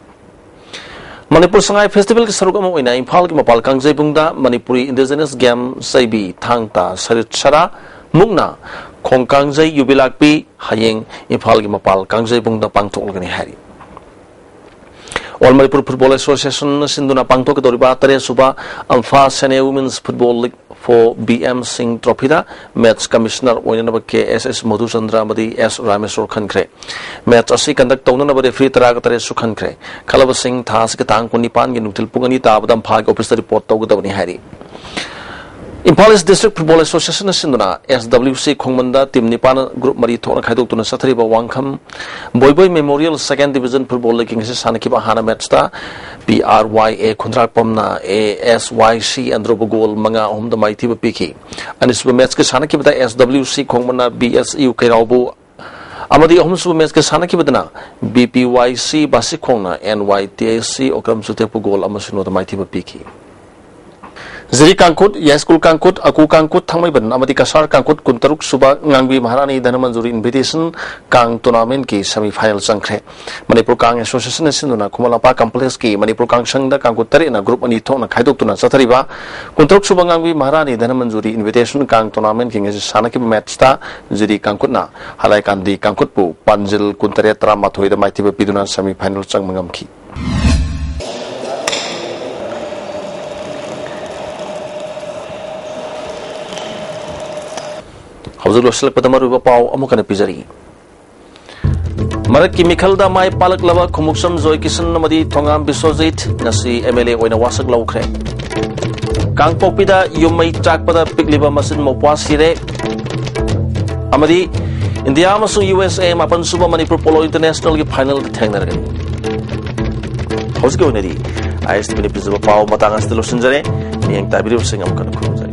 ꯃꯅꯤꯄꯨꯔ ꯁꯉꯥꯏ ꯐꯦꯁꯇꯤꯚꯦꯜꯒꯤ ꯁꯔꯨꯛ ꯑꯃ ꯑꯣꯏꯅ ꯏꯝꯐꯥꯜꯒꯤ ꯃꯄꯥꯜ ꯀꯥꯡꯖꯩꯕꯨꯡꯗ ꯃꯅꯤꯄꯨꯔꯤ ꯏꯟꯗꯤꯖꯤꯅꯁ ꯒꯦꯝ ꯆꯩꯕꯤ, ꯊꯥꯡ ꯇꯥ, ꯁꯔꯤꯠ ꯁꯔꯥ, ꯃꯨꯛꯅꯥ, ꯈꯣꯡ ꯀꯥꯡꯖꯩ, ꯌꯨꯕꯤ ꯂꯥꯛꯄꯤ ꯍꯌꯦꯡ ꯏꯝꯐꯥꯜꯒꯤ ꯃꯄꯥꯜ ꯀꯥꯡꯖꯩꯕꯨꯡꯗ ꯄꯥꯡꯊꯣꯛꯂꯒꯅꯤ ꯍꯥꯏꯔꯤ꯫ All Manipur Football Association ꯅ ꯁꯤꯟꯗꯨꯅ ꯄꯥꯡꯊꯣꯛꯀꯗꯧꯔꯤꯕ ꯇꯔꯦꯠ ꯁꯨꯕ ꯑꯝꯐꯥ ꯁꯦꯅꯦ Women's Football League four B M Singh Trophy ꯗ match commissioner ꯑꯣꯏꯅꯅꯕ K S S ꯃꯙꯨꯆꯟꯗ꯭ꯔ ꯑꯃꯗꯤ S ꯔꯥꯃꯦꯁꯣꯔ ꯈꯟꯈ꯭ꯔꯦ꯫ Match ꯑꯁꯤ conduct ꯇꯧꯅꯅꯕ referee ꯇꯔꯥꯒ ꯇꯔꯦꯠꯁꯨ ꯈꯟꯈ꯭ꯔꯦ꯫ ꯈꯜꯂꯕꯁꯤꯡ ꯊꯥ ꯑꯁꯤꯒꯤ ꯇꯥꯡ ꯀꯨꯟꯅꯤꯄꯥꯟꯒꯤ ꯅꯨꯡꯊꯤꯜ ꯄꯨꯡ ꯑꯅꯤ ꯇꯥꯕꯗ ꯑꯝꯐꯥꯒꯤ office ꯇ report ꯇꯧꯒꯗꯕꯅꯤ ꯍꯥꯏꯔꯤ꯫ Imphal East District Football Association ꯅ ꯁꯤꯟꯗꯨꯅ S W C ꯈꯣꯡꯃꯟꯗ team ꯅꯤꯄꯥꯟ group ꯃꯔꯤ ꯊꯣꯛꯅ ꯈꯥꯏꯗꯣꯛꯇꯨꯅ ꯆꯠꯊꯔꯤꯕ ꯋꯥꯡꯈꯝ ꯕꯣꯏꯕꯣꯏ Memorial Second Division Football League ꯉꯁꯤ ꯁꯥꯟꯅꯈꯤꯕ ꯑꯍꯥꯟꯕ match ꯇ P R Y A ꯈꯨꯟꯗ꯭ꯔꯥꯛꯄꯝꯅ A S Y C ꯑꯟꯗ꯭ꯔꯣꯕꯨ goal ꯃꯉꯥ ꯑꯍꯨꯝꯗ ꯃꯥꯏꯊꯤꯕ ꯄꯤꯈꯤ꯫ ꯑꯅꯤꯁꯨꯕ match ꯀꯤ ꯁꯥꯟꯅꯈꯤꯕꯗ S W C ꯈꯣꯡꯃꯟꯅ B S U ꯀꯩꯔꯥꯎꯕꯨ ꯑꯃꯗꯤ ꯑꯍꯨꯝꯁꯨꯕ match ꯀꯤ ꯁꯥꯟꯅꯈꯤꯕꯗꯅ B P Y C ꯕꯥꯁꯤꯈꯣꯡꯅ N Y T S C Okram ꯆꯨꯇꯦꯛꯄꯨ goal ꯑꯃ ꯁꯤꯅꯣꯗ ꯃꯥꯏꯊꯤꯕ ꯄꯤꯈꯤ꯫ ꯖꯤꯔꯤ ꯀꯥꯡꯈꯨꯠ, ꯌꯥꯏꯁ꯭ꯀꯨꯜ ꯀꯥꯡꯈꯨꯠ, ꯑꯀꯨ ꯀꯥꯡꯈꯨꯠ, ꯊꯥꯡꯃꯩꯕꯟ ꯑꯃꯗꯤ ꯀꯁꯥꯔ ꯀꯥꯡꯈꯨꯠ ꯀꯨꯟꯇꯔꯨꯛ ꯁꯨꯕ ꯉꯥꯡꯕꯤ ꯃꯍꯥꯔꯥꯅꯤ ꯙꯅꯃꯟꯖꯨꯔꯤ Invitation ꯀꯥꯡ tournament ꯀꯤ semi final ꯆꯪꯈ꯭ꯔꯦ꯫ ꯃꯅꯤꯄꯨꯔ ꯀꯥꯡ Association ꯅ ꯁꯤꯟꯗꯨꯅ ꯈꯨꯃꯟ ꯂꯝꯄꯥꯛ complex ꯀꯤ ꯃꯅꯤꯄꯨꯔ ꯀꯥꯡ ꯁꯪꯗ ꯀꯥꯡꯈꯨꯠ ꯇꯔꯦꯠꯅ group ꯑꯅꯤ ꯊꯣꯛꯅ ꯈꯥꯏꯗꯣꯛꯇꯨꯅ ꯆꯠꯊꯔꯤꯕ ꯀꯨꯟꯇꯔꯨꯛ ꯁꯨꯕ ꯉꯥꯡꯕꯤ ꯃꯍꯥꯔꯥꯅꯤ ꯙꯅꯃꯟꯖꯨꯔꯤ Invitation ꯀꯥꯡ tournament ꯀꯤ ꯉꯁꯤ ꯁꯥꯟꯅꯈꯤꯕ match ꯇ ꯖꯤꯔꯤ ꯀꯥꯡꯈꯨꯠꯅ ꯍꯂꯥꯏꯀꯥꯟꯗꯤ ꯀꯥꯡꯈꯨꯠꯄꯨ ꯄꯥꯟꯖꯤꯜ ꯀꯨꯟꯇꯔꯦꯠ ꯇꯔꯥꯃꯥꯊꯣꯏꯗ ꯃꯥꯏꯊꯤꯕ ꯄꯤꯗꯨꯅ semi final ꯆꯪꯕ ꯉꯝꯈꯤ꯫ ꯍꯧꯖꯤꯛ ꯂꯣꯏꯁꯤꯜꯂꯛꯄꯗ ꯃꯔꯨꯑꯣꯏꯕ ꯄꯥꯎ ꯑꯃꯨꯛ ꯍꯟꯅ ꯄꯤꯖꯔꯤ꯫ ꯃꯔꯛꯀꯤ ꯃꯤꯈꯜꯗ ꯃꯥꯏ ꯄꯥꯛꯂꯛꯂꯕ ꯈꯨꯃꯨꯛꯁꯝ ꯖꯣꯏ ꯀꯤꯁꯟ ꯑꯃꯗꯤ ꯊꯣꯉꯥꯝ ꯕꯤꯁ꯭ꯋꯖꯤꯠ ꯉꯁꯤ M L A ꯑꯣꯏꯅ ꯋꯥꯁꯛ ꯂꯧꯈ꯭ꯔꯦ꯫ ꯀꯥꯡꯄꯣꯛꯄꯤꯗ ꯌꯨꯝ ꯃꯩ ꯆꯥꯛꯄꯗ ꯄꯤꯛꯂꯤꯕ ꯃꯆꯤꯟ ꯃꯧꯄ꯭ꯋꯥ ꯁꯤꯔꯦ꯫ ꯑꯃꯗꯤ ꯏꯟꯗꯤꯌꯥ ꯑꯃꯁꯨꯡ U S A ꯃꯥꯄꯟ ꯁꯨꯕ ꯃꯅꯤꯄꯨꯔ Polo International ꯒꯤ final ꯗ ꯊꯦꯡꯅꯔꯒꯅꯤ꯫ ꯍꯧꯖꯤꯛꯀꯤ ꯑꯣꯏꯅꯗꯤ ꯑꯥꯏ ꯑꯦꯁ ꯇꯤ ꯚꯤꯅ ꯄꯤꯖꯕ ꯄꯥꯎ ꯃꯇꯥꯡ ꯑꯁꯤꯗ ꯂꯣꯏꯁꯤꯟꯖꯔꯦ꯫ ꯃꯤꯠꯌꯦꯡ ꯇꯥꯕꯤꯔꯤꯕꯁꯤꯡ ꯑꯃꯨꯛ ꯍꯟꯅ ꯈꯨꯔꯨꯝꯖꯔꯤ꯫